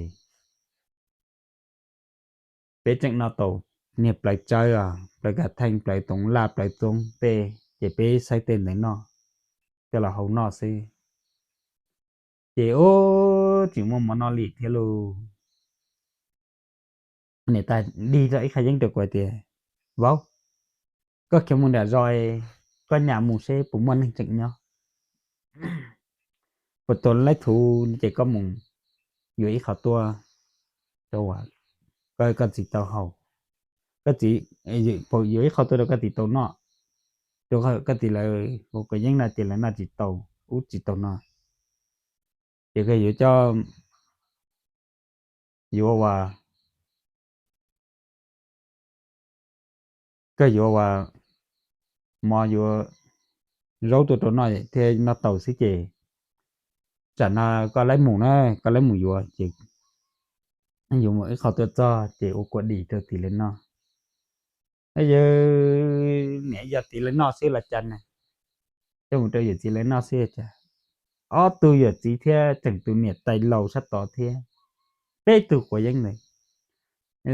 peb tseem noj tau niag plawv tsawb, plawv kav theej, plawv toov laj, plawv txoob tej, ces peb xawb tej ntawd noj coj los hau noj xwb. Ces ub, tsis muaj mov noj li thiab lauj. Niam tais dig rau ib qho yeeb rau kuv tias, vauv, koj khiav mus nram zos, koj nyas mus seb puas muaj neeg tseem nyob, puas tau leej txhuv ces koj mus yuav ib qho tuaj rau koj txiv tau haus, yuav ib qho tuaj rau koj txiv tau noj. Rau koj txiv lawv ua kuv yeeb no ces lawv noj tsis tau ub tsis tau no, ces koj yuav coj, yuav ua, koj yuav ua mov yuav zaub tuaj rau noj thiaj noj tau xwb ces tsam no koj laib mus na, koj laib mus yuav ces yuav mus ib qho tuaj txog ces ua kua dis rau txiv lawv noj. Yog niam yog txiv lawv noj xwb los cas na, coj mus rau yawm txiv lawv noj xwb cas. Ob tug yawm txiv thiab tseem tus niam tais laus sab tod thiab, peb tug quav yeeb ntawd,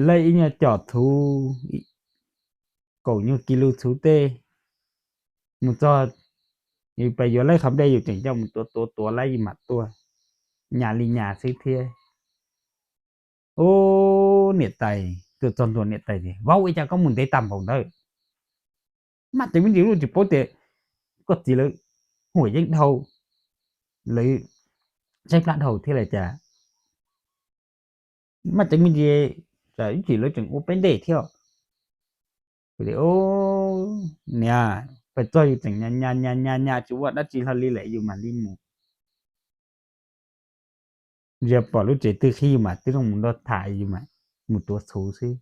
lawv ib nyuag com txhuv, kaum nyuag kis lus txhuv tej, mus txog yus pes yuav lawv qhov nplej yus tseem coj mus tuav tuav tuav lawv yus mam tuaj, nyas li nyas xwb thiab. Ub, niam tais tuaj txog ntua niam tais tias, Vauv, ua cas koj mus ntev tag npaum ntawd? Maj ceev me ntsis lub tsis paub tias koj txiv lawv huam yeeb dhau, lawv tshaib plab dhau thiab los cas? Maj ceev me ntsis, tsam ib chim lawv tseem ua peb ntej thiab. Niam, pes txog yus tseem nyas nyas nyas nyas nyas tsis ua dab tsi hlo li lawm yus mam li mus. Ntsia pom lub tsev twg qhib yus mam twb zoo mus nrog tham, yus mam mus tuav txhuv xwb.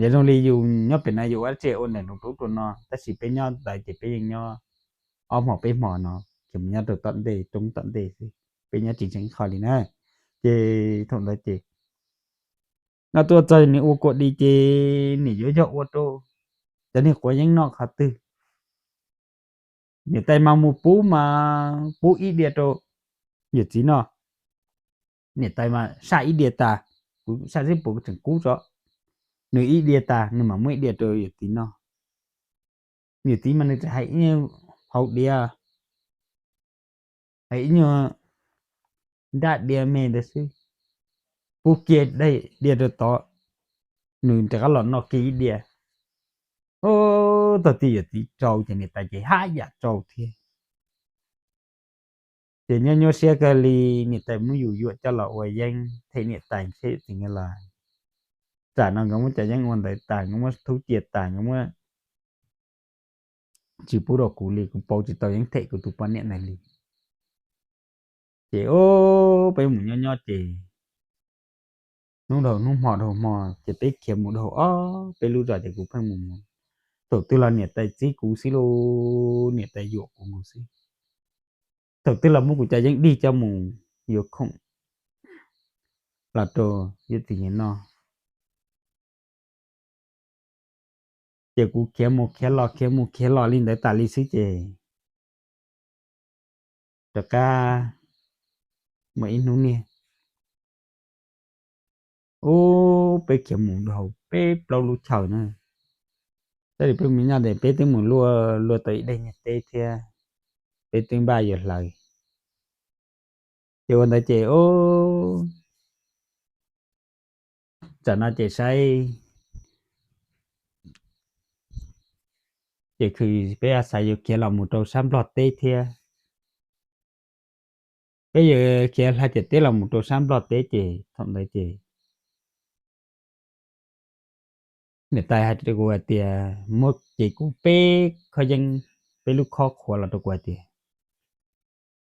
Yog zoo li yus nyob pem no yus ua dab tsi ua ntawm nws rau rau no, tab sis peb nyob ntawd ces peb yeej nyob ob hmo peb hmo no, ces mus nyob rau tom ntej roob tom ntej xwb, peb nyob tsis ntseeg qho li na. Ces thaum ntawd ces no tuaj txog nws ua kuam di ces nws yuav yog ua rau cov niag quav yeeb noj qhov twg. Niam tais mas mus pub mas pub ib diav rau yawm txiv noj. Niam tais mas saj ib diav tas, kuv saj xwb puas tseem kub tso. Nws ib diav tas nws mam muab ib diav rau yawm txiv noj. Yawm txiv mas nws tseem hais ib nyuag hauv diav, hais ib nyuag nraj diav me ntawd xwb, pub kiag diav rau tod, nws rov qab los noj kiag ib diav. Ub, tag kis yawm txiv rau ces niam tais ces haj yam rau thiab. Ces nyuaj nyuaj siab kawg li, niam tais muab yus yuam coj los ua yeeb them niam tais thiab yawm txiv nkawd los. Tsam no nkawd muab cov yeeb ua ntawd tas, nkawd muab thub cia tas, nkawd muab tsis pub rau kuv li, kuv pauv tsis tau yeeb them kuv tus poj niam ntawd li. Ces ub, peb mus nyob nyob ces hnub dhau hnub hmo dhau hmo ces peb khiav mus dhau ob peb lub zos ces kuv pheej mus mus. Thaum twg los niam tais txib kuv xwb lauj, niam tais yuam kuv mus xwb. Thaum twg los muab kuv cov yeeb dig coj mus yuav khoom los rau yawm txiv noj. Ces kuv khiav mus khiav los khiav mus khiav los li ntawd tas li xwb ces rov qab muaj ib hnub niag, ub, peb khiav mus dhau peb plaub lub chaw na. Tab sis peb mus nyob ntawd peb twb mus luaj luaj tau ib daim nyuag teb thiab, peb twb npaj yuav hlawv. Ces ua ntawd ces ub, tsam no ces saib, ces khwv peb xav yuav khiav los mus rau sab Nplog teb thiab. Peb yuav khiav hla ciam teb los mus rau sab Nplog teb ces thaum ntawd ces niam tais hais rau kuv hais tias, muab ces kuv peb khob yeeb, peb lub khob qhuav los rau kuv hais tias,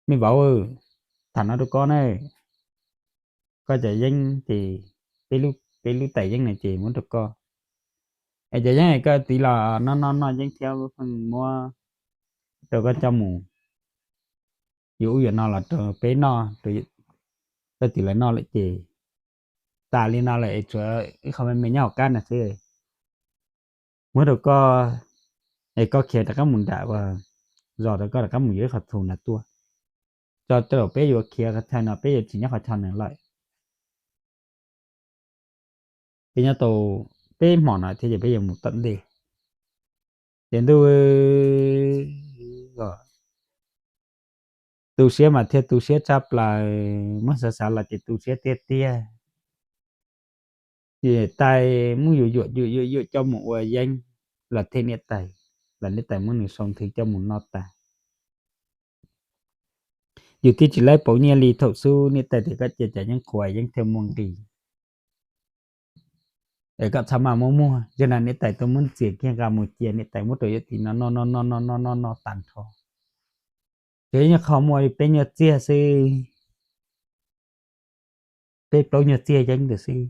me vauv, tham no rau koj na, koj cov yeeb ces peb lub tais yeeb no ces muab rau koj, es cov yeeb koj tiv los noj noj noj yeeb thiab pheej muab rau koj coj mus yuav ub yuav no los rau peb noj, rau koj tiv lawv noj lawm ces tas li no lawm es tshuav ib qho me me nyob hauv qab no xwb. Muab rau koj, es koj khiav rov qab mus nram zos rau koj rov qab mus yuav ib qho txhuv ntawd tuaj, tso rau peb yuav khiav qhov chaw no peb yuav tsis nyob qhov chaw no lawm. Peb nyob tau peb hmo no thiab ces peb yuav mus tom ntej. Ces ntuj, tu siab mas thiaj tu siab tshaj plaws, muab xav xav los ces tu siab tiag tiag. Ces tais muab yuam yuam yuam yuam yuam coj mus ua yeeb los thiab niam tais, los niam tais muab nws sau nthwv coj mus noj tas. Yus twb tsis laib pauv nyiaj li, thaum xub niam tais tias koj cia cov yeeb qhuav yeeb thiaj muaj nqis, es koj txhob maj muab muag. Yog no niam tais tuaj muab ntxias kiag nqa mus cia niam tais muab rau yawm txiv noj noj noj noj noj noj noj noj tas nrho. Ces yeej qho muaj peb nyuag txiag xwb, peb plaub nyuag txiag yeeb ntawd xwb.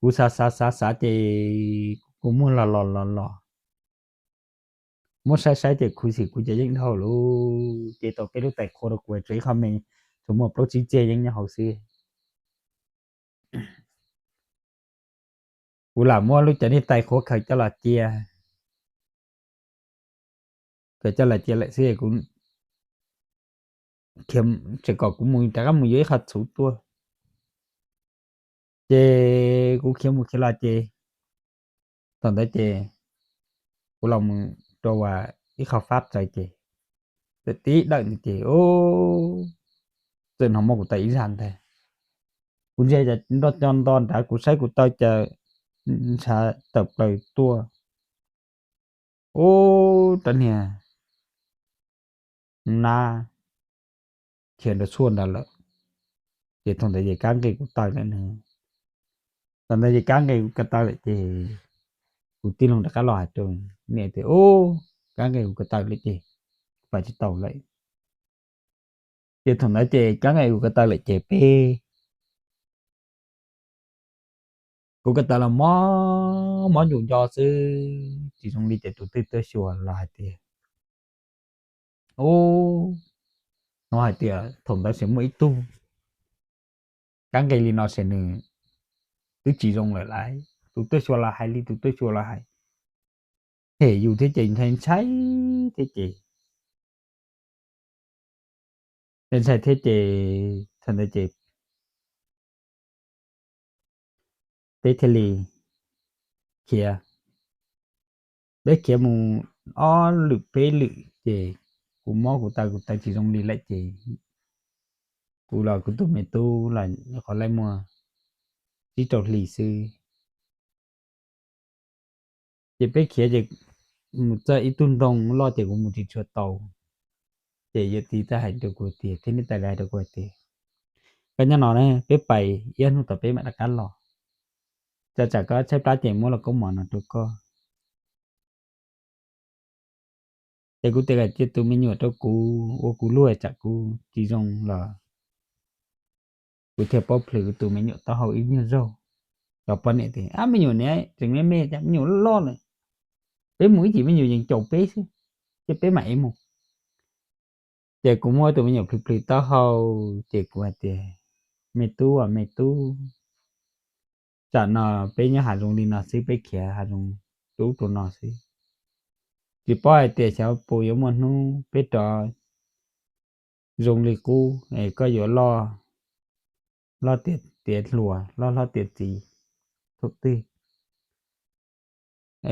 Kuv xav xav xav xav ces kuv muag los los los los, muab saib saib ces khuv xim kuv cov yeeb dhau lawm, ces tau peb lub tais qhuav rau kuv tsuas ib qho me, tsuas muaj plaub tsib txiag yeeb nyob hauv xwb. Kuv lam muab lub cov niag tais qhuav khaws coj los cia, khaws coj los cia lawm xwb kuv tseem kom kuv mus rov qab mus yuav ib qho txhuv tuaj. Ces kuv khiav mus khiav los ces thaum ntawd ces kuv los mus rau ib qho fab txawv ces txawm tib dawm ntawd ces, u, txawm hnov muaj kuv taw ib zaj ntag. Kuv ntsia nroj co nto nrad, kuv saib kuv taw cas ntshav tawm plaws tuaj. U, rab niag nab khiav nrov tshuaj nrad lawm. Ces thaum ntawd ces kab nqis kuv taw lawm no. Thaum ntawd ces kab nqis kuv ko taw lawm ces kuv tij laug rov qab los hais rau niam tias, u, kab nqis kuv ko taw lawm ces kuv pais tsis tau lawm. Ces thaum ntawd ces kab nqis kuv ko taw lawm ces peb, kuv ko taw los mob mob ncuv nco xwb, tsis zoo li ces tus twg tuaj xyuas los hais tias, u, no hais tias thaum ntawd ces muaj ib tug kab nqis li no ces nws twb tsis zoo lawm lauj. Tus tuaj xyuas los hais li, tus tuaj xyuas los hais, hem yus thiab ces ntshai ntshai thiab ces ntshai ntshai thiab ces thaum ntawd ces peb thiaj li khiav. Peb khiav mus ob lwm peb lwm ces kuv mob kuv taw, kuv taw tsis zoo li lawm ces kuv los kuv tus me tub los qhov laij muaj tsib rau hlis xwb. Ces peb khiav ces mus txog ib tug ntoo loj ces kuv mus tsis tshua tau. Ces yawm txiv txawm hais rau kuv tias, thiab niam tais hais rau kuv hais tias, koj nyob no na, peb pais ib hnub tom peb mam rov qab los. Txawm tsam koj tshaib plab ces muab lauj kaub mov no rau koj. Ces kuv tias kom cia tus me nyuam rau kuv ua kuv luag, tsam kuv tsis zoo los kuv thiaj paub plhws kuv tus me nyuam taub hau ib nyuag zaug. Los poj niam tias, ab, me nyuam niam tseem me me, me nyuam loj loj lawm, peb mus ib chim me nyuam yeej caum peb xwb, ces peb mam ev mus. Ces kuv muab tus me nyuam plhws plhws taub hau, ces kuv hais tias, me tub, me tub, tsam no peb nyob hav zoov li no xwb, peb khiav hav zoov rau ub rau no xwb. Tsis paub hais tias xyov puas yuav muaj hnub peb rov zoo li qub es koj yuav loj hlob tiav hluas, loj hlob tiav txiv thaum twg.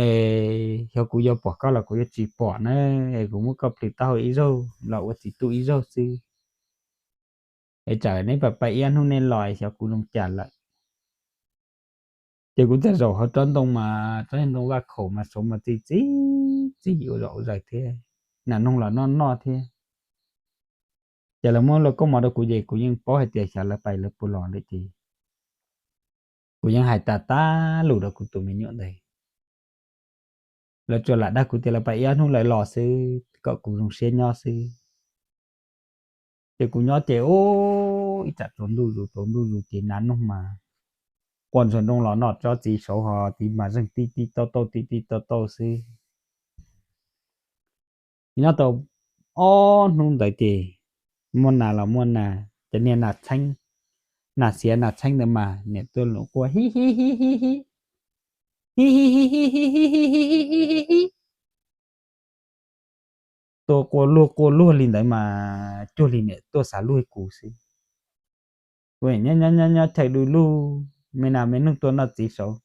Es xyov kuv yuav pom koj los kuv yuav tsis pom na, es kuv muab koj plhws taub hau ib zaug los ua txiv tub ib zaug xwb. Es tsam neb pais pais ib hnub nej los xyov kuv zoo cas lawm. Ces kuv txawm zaum hauv tsob ntoo mas tsob ntoo vaj khaum mas saud mas txi txiv txi ua zom ua zaws thiab, nas noog los noj noj thiab. Ces lawv muab lauj kaub mov rau kuv ces kuv yeej paub hais tias xyov lawv pais lawv puas los lawm ces kuv yeej hais tas tas lus rau kuv tus me nyuam ntawd. Lawv tsuas lam dag kuv tias lawv pais ib ob hnub lawv los xwb kom kuv zoo siab nyob xwb. Ces kuv nyob ces ib tsam tsaus ntuj zus tsaus ntuj zus ces nas noog mas quaj ntsuag nrooj los noj tsob txiv saud ho tiv mas zeeg tib tib tauj tauj tib tib tauj tauj xwb. Nyob tau ob hnub ntawd ces muaj nas los muaj nas, cov niag nas txheeb, nas xiav nas txheeb ntawd mas niam tuaj los quaj hi hi hi hi hi, hi hi hi hi hi hi hi hi hi hi hi. Tuaj quaj luag quaj luag li ntawd mas cuag li niam tuaj xav luag kuv xwb. Kuv nyob nyob nyob chaw du lug, me nas me noog tuaj noj txiv saud,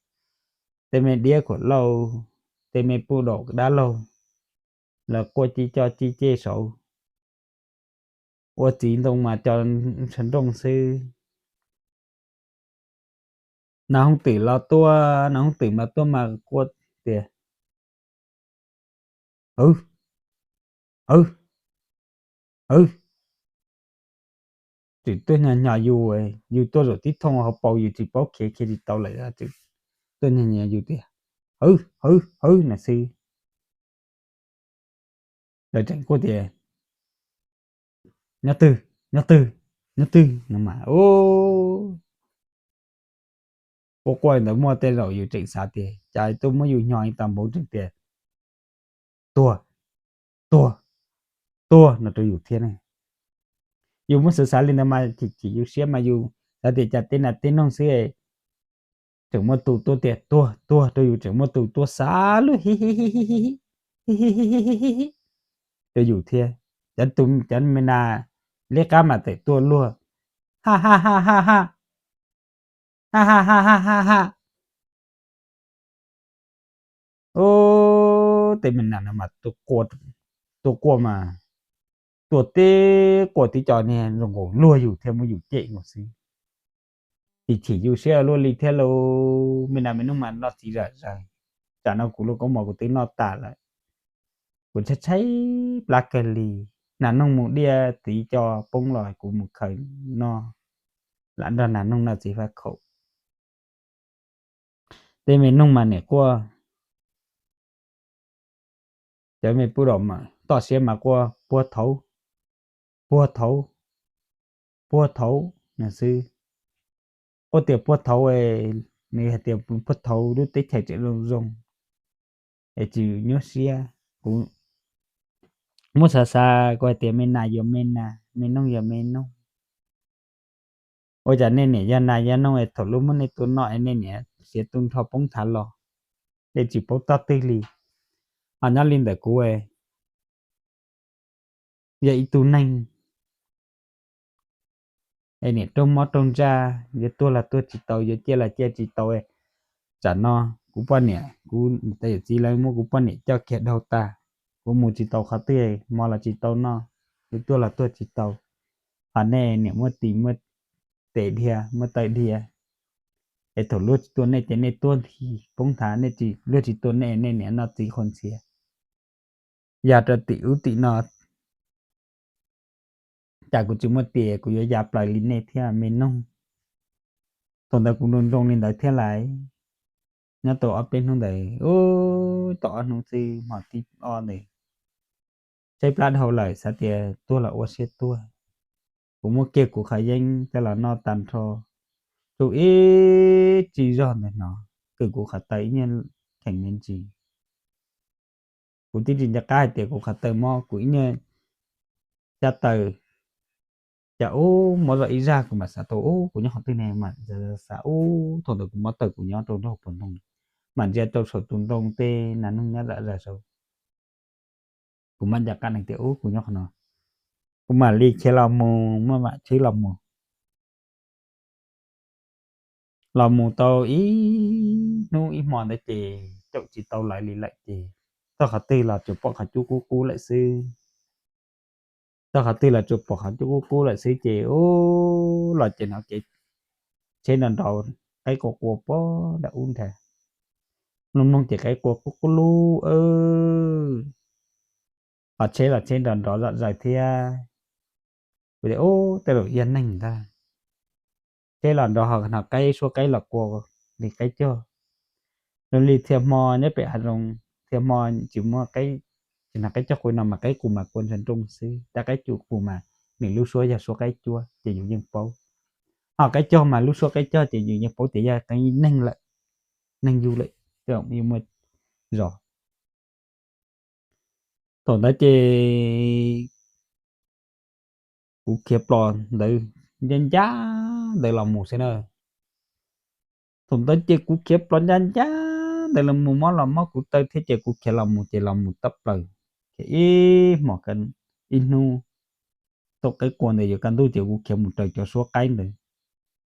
tej me diab khuam lauj, tej me puj daum dab laug, lawv quaj ci co ci ce saud, ua txiv ntoo mas co ntshav nrooj xwb. Nas hooj twm los tuaj, nas hooj twm mas tuaj mas quaj tias, hwv, hwv, hwv, tseem tuaj nyo nyo yus, yus tuaj zaum tib thooj hauv paus yus tsis paub khiav khiav tsis tau lawm, tseem tuaj nyo nyo yus tias, hwv, hwv, hwv na xwb. Lawv tseem quaj tias, nyob twg, nyob twg, nyob twg no mas, u, quaj quaj li ntawd muaj tej zaum yus tseem xav tias cas tuaj muab yus nyo ib tag npaum tseem tias, tuag, tuag, tuag no rau yus thiab ne. Yus muab xav xav li ntawd mas chim chim yus siab mas yus xav tias cas tej nas tej noog xwb tseem muaj tus tuaj tias tuag tuag rau yus, tseem muaj tus tuaj xav luag hi hi hi hi hi hi hi hi hi hi hi hi rau yus thiab. Cov tus cov me nas liab qab mas txawm tuaj luag, ha ha ha ha ha, Ha ha ha ha ha ha. Ub, tej me nas no mas tua quaj mas, tua teb quaj tib co niag zoo nkaus luag yus thiab muab yus cem nkaus xwb. Tis chim yus siab luaj li thiab lauj, me nas me noog mas noj txiv zam zaws. Tsam no kuv lub koob mov kuv twb noj tas lawm. Kuv tshaib tshaib plab kawg li, nas noog mus diaj txiv co poob los kuv mus khaws noj, lam nrog nas noog noj txiv faj khaum. Tej me noog mas niam quaj, cov me pub dom mas toj siab mas quaj puag thaud, puag thaud, puag thaud no xwb. Quaj tias puag thaud, nws hais tias puag thaud lub teb chaws tseem zoo zoo, es tsis nyuaj siab. Kuv muab xav xav kuv hais tias me nas yog me nas, me noog yog me noog. Ua cas nej niam yog nas yog noog es thaum lub muab nej tua noj es nej niam siav tu nrho poob nthav los, nej tsis paub toj twg li. Ho nyob li ntawm kuv yog ib tug neeg es niam raug mob raug ntsaj, yuav tuag los tuag tsis tau, yuav ciaj los ciaj tsis tau. Tsam no kuv poj niam, kuv tais yawm txiv lawv muab kuv poj niam coj kiag dhau tas, kuv mus tsis tau qhov twg, mov los tsis tau noj, yuav tuag los tuag tsis tau. Ho nej niam muab tis muab tes dhia, muab taw dhia, es thaum luag tsis tua nej ces nej tuag nthi poob nthav, nej tsis, luag tsis tua nej, nej niam noj txiv qhua ntxhias. Yog rau tim ub tim no, cas kuv tsis muaj tes kuv yuav ya plaws li nej thiab me noog. Thaum ntawd kuv nroo nroo li ntawd thiab lais. Nyob tau ob peb hnub ntawd, ub, tau ob hnub xwb hmo thib ob ntawd, tshaib plab dhau lawm xav tias tuag los ua siab tuag. Kuv muab kiag kuv qhov yeeb coj los noj tag nrho, tsuj ib tsig zog ntawd hnov kwv kuv qhov taw ib nyuag kheem me ntsis. Kuv twb tsis nco qab hais tias kuv qhov taw mob, kuv ib nyuag xyab taw, cas ub mob zog ib zaj, kuv mam xav tau ub kuv nyob qhov twg ne, mam xav ub thaum ntawd kuv mob taw kuv nyob rau nraum puag ntoo, mam ntsia rau saum tus ntoo tej nas noog nyob zam zaws saud. Kuv mam nco qab tias ub kuv nyob qhov no, kuv mam li khiav los mus, muab mam tsheb los mus. Los mus tau ib hnub ib hmo ntawd ces caum tsis tau lawv li lawm ces txog qhov twg los tsuas pom qhov cub qub qub lawm xwb. Txog qhov twg los tsuas pom qhov cub qub qub lawm xwb ces ub los ces hnov kev tsheb nrov nrov, qaib qua qua puag nram ub nrad. Mloog mloog ces qaib qua qub qub lub, ho tsheb los tsheb nrov nrov zom zaws thiab. Kuv tias ub tej zaum yog neeg ntag. Tsheb los nrov ho hnov qaib suab qaib los qua li qaib cog. Zoo li txhia hmo nyob pem hav zoov, txhia hmo tsis muaj qaib, tsis hnov qaib cog qua no mas qaib qus mas qua ntshav nrooj xwb, tab qaib cug qus mas nws lub suab yog suab qaib cuab ces yus yeej paub. Ho qaib cog mas lub suab qaib cog ces yus yeej paub tias yog neeg lawm, neeg yug lawm, tej zaum yus muaj zog. Thaum ntawd ces kuv khiav plos ntawd ncaj ncaj ntawd los mus xwb na. Thaum ntawd ces kuv khiav plos ncaj ncaj ntawd los mus, mob los mob kuv taw thiab ces kuv khiav los mus ces los mus tawm plaws, khiav ib hmos, ib hnub, thaum qaib qua ntawd yuav kaj ntug ces kuv khiav mus raws cov suab qaib ntawd,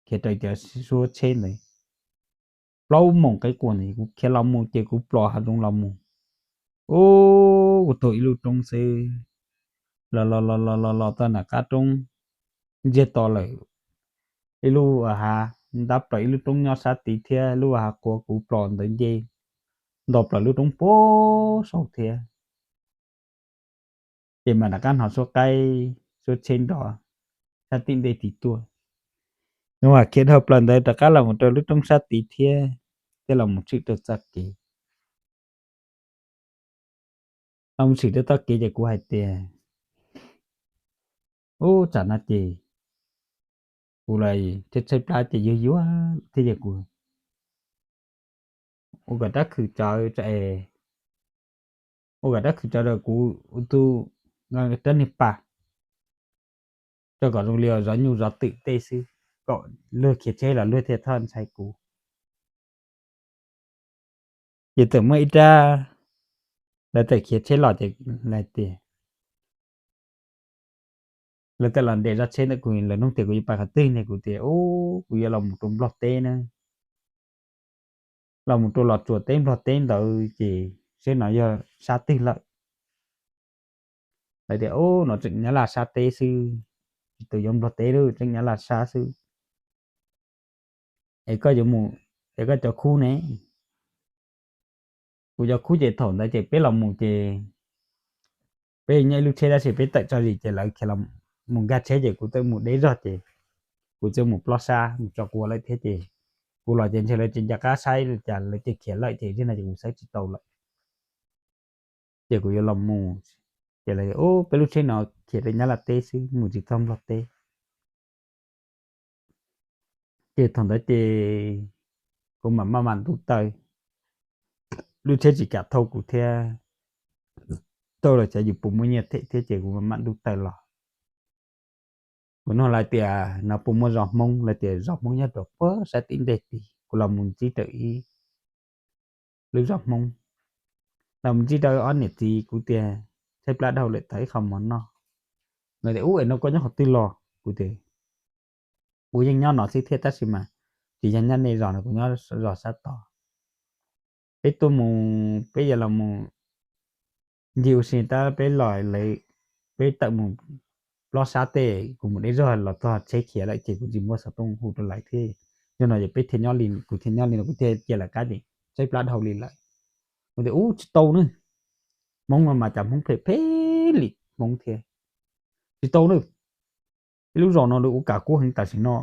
khiav raws cov suab tsheb ntawd. Plaub moos qaib qua ntawd kuv khiav los mus ces kuv plos hav zoov los mus. Ub, kuv taug ib lub roob xwb, los los los los los los txog nram qab roob, ntsiag to lawm ib lub hav, ntab plaws ib lub roob nyob sab tid thiab lub hav qhuav kuv plos ntawd nce, nto plaws lub roob puag saud thiab. Ces mam rov qab hnov suab qaib, suab tsheb nrov sab tim ntej tid tuaj. Nws mam khiav dhau plaws ntawd rov qab los mus rau lub roob sab tid thiab, thiab los mus tshwm rau txoj kev. Los mus tshwm rau txoj kev ces kuv hais tias, ub, tsam no ces kuv los tshaib tshaib plab ces yuag yuag thiab ces kuv ua kom rab khwm tsawv, ua kom rab khwm tsawv rau kuv tus rab niag pas, rau kom zoo li zov nyuj zov twm tej xwb, kom luag khiav tsheb los luag thiaj txhob ntshai kuv. Ces txawm muaj ib rab, lawv txawm khiav tsheb los ces lawv tias, lawv txawm los nres zaj tsheb ntawm kuv, lawv nug tias kuv yuav pais qhov twg ne, kuv tias ub, kuv yuav los mus rau Nplog teb na. los mus rau Los Tsuas teb Nplog teb ntawd ces seb no yog sab twg lawm. Lawv tias, Ub, no tseem Nyab Laj sab teb xwb, tsis tau yuav Nplog teb lawm, tseem Nyab Laj sab xwb. Es koj yuav mus, es koj cov khub ne? Kuv cov khub ces thaum ntawd ces peb los mus ces peb nyob ib lub tsheb tab sis peb tawm tso zis ces lawv khiav los mus nkag tsheb ces kuv txawm mus deb zog ces kuv txawm mus plob sab mus tso kuv lawm thiab ces kuv los ces ntshe lawv tsis nco qab saib li cas lawv cia khiav lawm ces zim no ces kuv saib tsis tau lawm. Ces kuv yuav los mus, ces lawv, Ub, peb lub tsheb no khiav rau Nyab Laj teb xwb, mus tsis txog Nplog teb. Ces thaum ntawd ces kuv mam maj mam ntuj taw, lub tsheb tsis kam thauj kuv thiab, thauj los xyov yus puas muaj nyiaj them thiab ces kuv mam mam ntuj taw los. Kuv nug lawv tias no puas muaj zos Hmoob, lawv tias zos Hmoob nyob rau puag sab tim ntej tid. Kuv los mus ntsib rau ib lub zos Hmoob, los mus ntsib rau ob niam txiv, kuv tias tshaib plab dhau lawm thov ib qho mov noj. Lawv tias, Ub, es no koj nyob qhov twg los? Kuv tias, Kuv yeej nyob no xwb thiab tab sis mas tsis yog nyob nej zos no, kuv nyob zos sab tod. Peb tuaj mus, peb yuav los mus ncig ua si tab peb los lawv, peb tawm mus plob sab tej, kuv mus deb zog los txog tsheb khiav lawm ces kuv tsis muaj xov tooj hu rau lawv thiab. Yog no ces peb thiaj nyob li, kuv thiaj nyob li no, kuv thiaj cia lawv qab ces tshaib plab dhau li lawm. Kuv tias, Ub, tsis tau na, Hmoob no mas cas Hmoob phem phem li Hmoob thiab, tsis tau na. Ib lub zos no lawv ua kam kub heev tam sim no,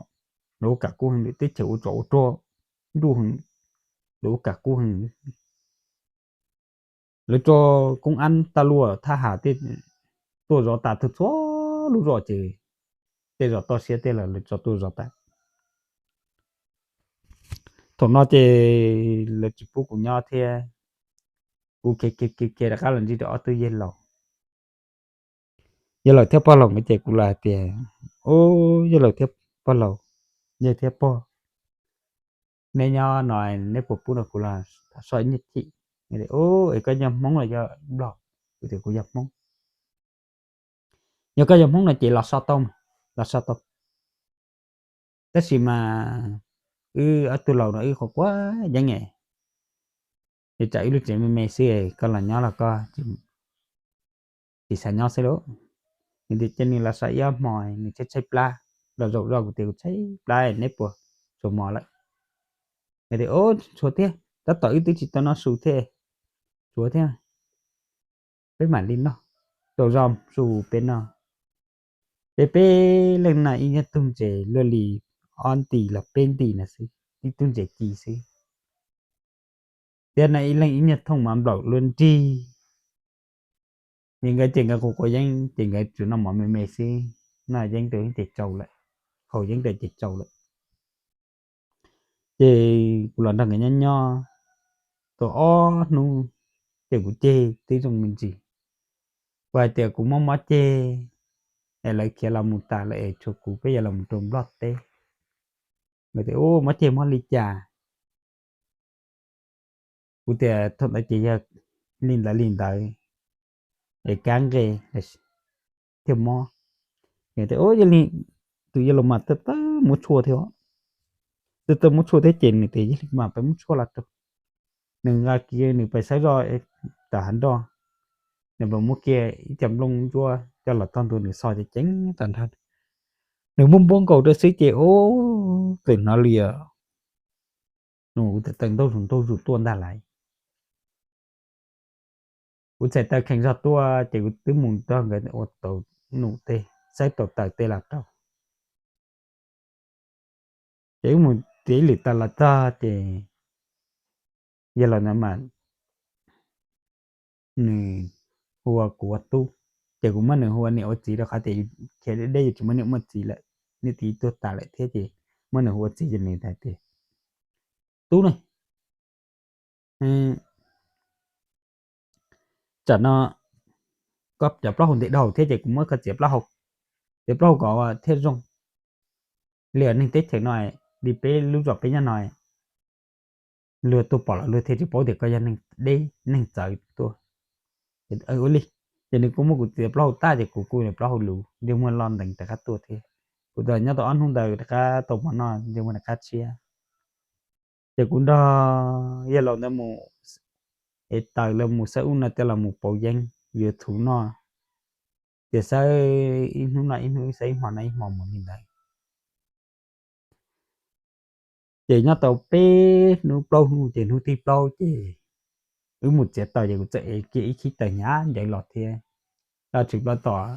lawv ua kam kub heev, lawv teb chaws ua tsov ua rog nruj heev, lawv ua kam kub heev. Lawv tso koob ab taj luaj thab ham tej tuaj zov tas txhua lub zos ces tej zos toj siab tej los lawv tso tuaj zov tas. Thaum no ces lawv tsis pub kuv nyob thiab, kuv khiav khiav khiav rov qab los ntsib rau ob tug yawg laus. Yawg laus thiab pog laus nkawd ces kuv los hais tias, Ub, yawg laus thiab pog laus, yawg thiab pog, neb nyob no neb puas pub rau kuv los soj nyiaj chim? Ub, es koj yog Hmoob los yog Nplog? Kuv tias kuv yog Hmoob. Yog koj yog Hmoob no ces los so tau, los so tau. Tab sis mas wb ob tug laus no wb qhuav quav yeeb es, es tsam wb lub tsev me me xwb, koj los nyob los koj tsis xav nyob xwb lauj. Nws tias cia nws los so ib ob hmo, nws tshaib tshaib plab, los zaum zoj kuv tias kuv tshaib plab neb puas tsuav mov lawm? Nws tias, Ub, tsuav thiab, tab tom wb twb tsis tau noj su thiab, tsuav thiab, peb mam li noj, zaum zoj su peb noj. Peb peb leej noj ib nyuag tug ntses luaj li ob nti los peb nti no xwb, ib tug ntses ci xwb. Thiab noj ib leeg ib nyuag thooj mov nplaum luaj nrig. Ces nkawd ces nkawd quav quav yeeb ces nkawd tsuas noj mov me me xwb, noj yeeb rau ces tsau lawm, haus yeeb rau ces tsau lawm. Ces kuv los nrog nkawd nyob nyob tau ob hnub, ces kuv ceg twb zoo me ntsis. Kuv hais tias kuv mob mob ceg es lawv khiav los mus tas lawm es tshuav kuv peb yuav los mus rau Nplog teb. Nkawd tias, Ub, mob ceg mob li cas? Kuv tias, Thaum ntawd ces yog li ntawd li ntawd es kab nqe thiaj mob. Tias, Ub, yog li tus yawg laus mas tawj tawj muab tshuaj thiab, tawj tawj muab tshuaj thiab ces nws tias, Yog li mas peb muab tshuaj los rau. Nws nqa kiag nws pais saib zoj tom hav nroj, nws pais muab kiag ib co nplooj ntsuab coj los tog ntua nws xo ces ceev tag nrho. Nws muab npuab nkaus rau xwb ces ub, txawm hnov li os, nws tawm tawm ntaug zus ntaug zus tuaj ntag lauj. Kuv txhais taw kheev zog tuaj ces kuv twb mus nrog nkawd ua tau num tej, xaib tau taws tej los rau. Ces wb mus txiav ib lwm taws los txog ces yog los ntawd mas nws hu ua kuv ua tub, ces kuv muab nws hu ua niam ua txiv rau qhov tias khiav deb deb yus tsis muaj niam muaj txiv lawm, niam txiv tuag tas lawm thiab ces muab nws hu ua txiv ces nws hais tias, Tub ne, tsam no koj cov plaub hau ntev dhau thiab ces kuv muab koj txiav plaub hau, txiav plaub hau kom thiaj zoo. Li neeg teb chaws no, li peb lub zos peb nyob no, luag tuaj pom los luag thiaj tsis paub tias koj yog neeg deb neeg txawv tuaj. Ua li, ces nws kuj muab kuv txiav plaub hau tag ces kuv kuj plaub hau luv, ntsej muag loj nteev rov qab tuaj thiab. Kuv tau nyob tau ob hnub ntawd rov qab tau mov noj, ntsej muag rov qab tshiab. Ces kuv nrog yawg laus ntawd mus es taws los mus xawb ub no tej los mus pauv yeeb YouTube no, ces xawb ib hnub no ib hnub, xawb ib hmo no ib hmo mus li ntawd. Ces nyob tau peb hnub plaub hnub ces hnub thib plaub ces wb mus txiav taws ces kuv txawm ev kiag ib khib taws hnyav ntev los thiab. Los tsis plaub tom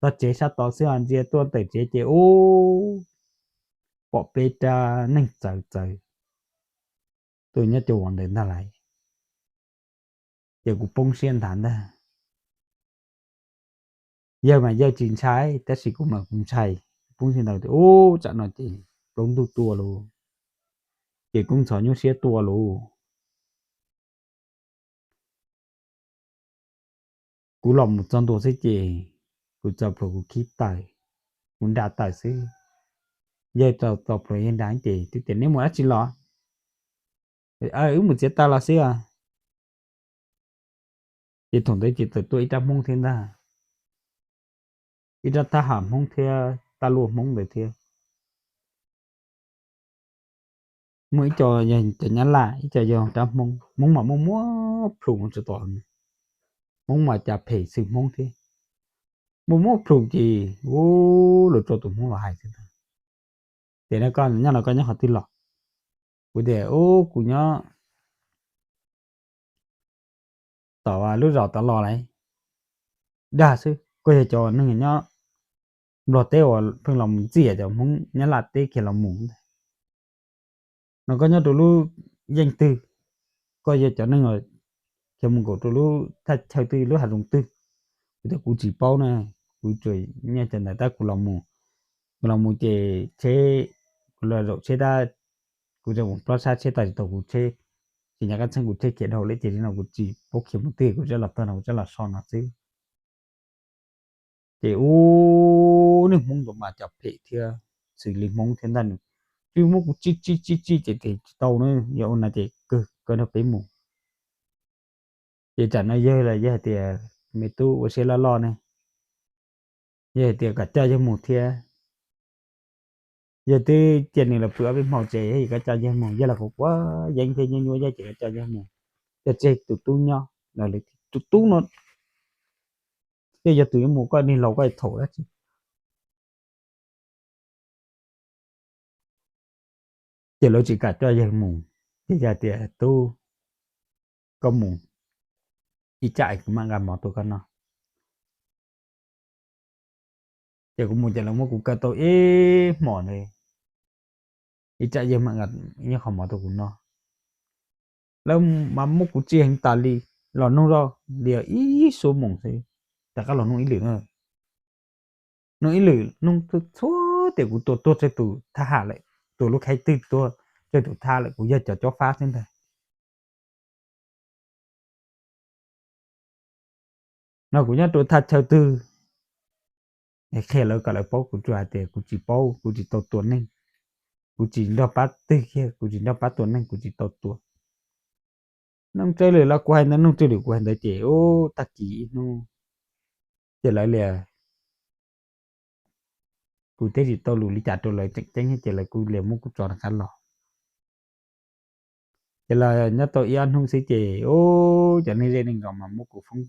tog tsev sab tod xwb os, ntsia tuaj ntawm tsev ces ub, pom peb rab neeg txawv txawv tuaj nyob cuag ntawd ntag lauj. Ces kuv poob siab nthav ntag. Yawg mas yawg tsis ntshai tab sis kuv mas kuv ntshai. Poob siab nthav tias ub, tsam no ces plaub ntug tuaj lauj, ces kuv ntxhov nyuaj siab tuaj lauj. Kuv los mus txog ntua xwb ces kuv txawm plhuav kuv khib taws, kuv nra taws xwb. Yawg txawm plhuav yawg nra ces twb tias neb mus dab tsi los? Wb mus txiav taws los xwb os. Ces thaum ntawd ces txawm tuaj ib rab Hmoob thiab ntag, ib rab thab ham Hmoob thiab taj luaj Hmoob ntawd thiab. Muaj ib co yog cov Nyab Laj, ib co yog rab Hmoob. Hmoob mas muaj muaj plhus tsis tom, Hmoob mas cas phem xwm Hmoob thiab. Muaj muaj plhus ces ub, luag tso tus Hmoob los hais xwb ntag. Ces nyob no koj nyob qhov twg los? Kuv tias ub, kuv nyob tom lub zos tod los lauj. Dag xwb, koj yog cov neeg nyob Nplog teb uas pheej los mus ntxias cov Hmoob Nyab Laj teb kiag los mus ntag. No koj nyob rau lub yeej twg? Koj yog cov neeg uas khiav mus nkaum rau lub thaj chaw twg, lub hav zoov twg? Kuv tias kuv tsis paub na, kuv tsuas nyob cov ntawd tab kuv los mus, kuv los mus ces tsheb, kuv los zaum tsheb tab, kuv tseem mus plob sab tsheb tau tsis tau kuv tsheb, tsis nco qab txheeb kuv tsheb khiav dhau lawm ces li no kuv tsis paub khiav mus twg, kuv tsis los tog no kuv tsis los so no xwb. Ces ub, neeg Hmoob ntawd mas cov phem thiab xws li Hmoob thiab ntag, nws tsuas muab kuv tsij tsij tsij tsij ces tsis tau na, yog ua no ces kawg koj nrog peb mus. Ces tsam no yawg los yawg hais tias me tub ua siab loj loj ne, yawg hais tias kom coj yawg mus thiab. Yawg twb cia nws los pw ob peb hmo ces yog kom coj yawg mus, yawg los kuv quav yeeb thiab nyuaj nyuaj yawg ces kom coj yawg mus, coj tseg tus tub nyob los lawm tus tub no thiaj yog tus yuav mus, koj niag laus koj thaum dab tsi. Ces lawv tsis kam coj yawg mus, ces yawg tias tub, koj mus, ib tsam kuv mam nqa mov tuaj koj noj. Ces kuv mus ces lawv muab kuv kaw tau ib hmos ntawd, ib tsam yawg mam nqa ib qho mov tuaj kuv noj. Lawv mas muab kuv tsij heev tas li, los nug zoj li ib xuab moos xwb, rov qab los nug ib lwm na. Nug ib lwm nug txhua tias kuv tua tuag tsawg tus thab ham lawm, tua lub khaib twg tuag tsawg tus thab lawm, kuv yog cov cob fab xwb ntag. No kuv nyob rau thaj chaw twg, qhia lawv kom lawv paub, kuv tsuas hais tias kuv tsis paub, kuv tsis tau tua neeg, kuv tsis nrog pab twg kiag, kuv tsis nrog pab tua neeg, kuv tsis tau tua. Nug tsawg lwm los kuv hais ntawd, nug tsawg lwm kuv hais ntawd ces ub, tag kis ib hnub ces lawv li kuv teb tsis tau lus li cas rau lawv tseem ceeb ces lawv kuj li muab kuv tso rov qab los. Ces los nyob tau ib ob hnub xwb ces ub, cov neeg zej neeg zos mas muab kuv foob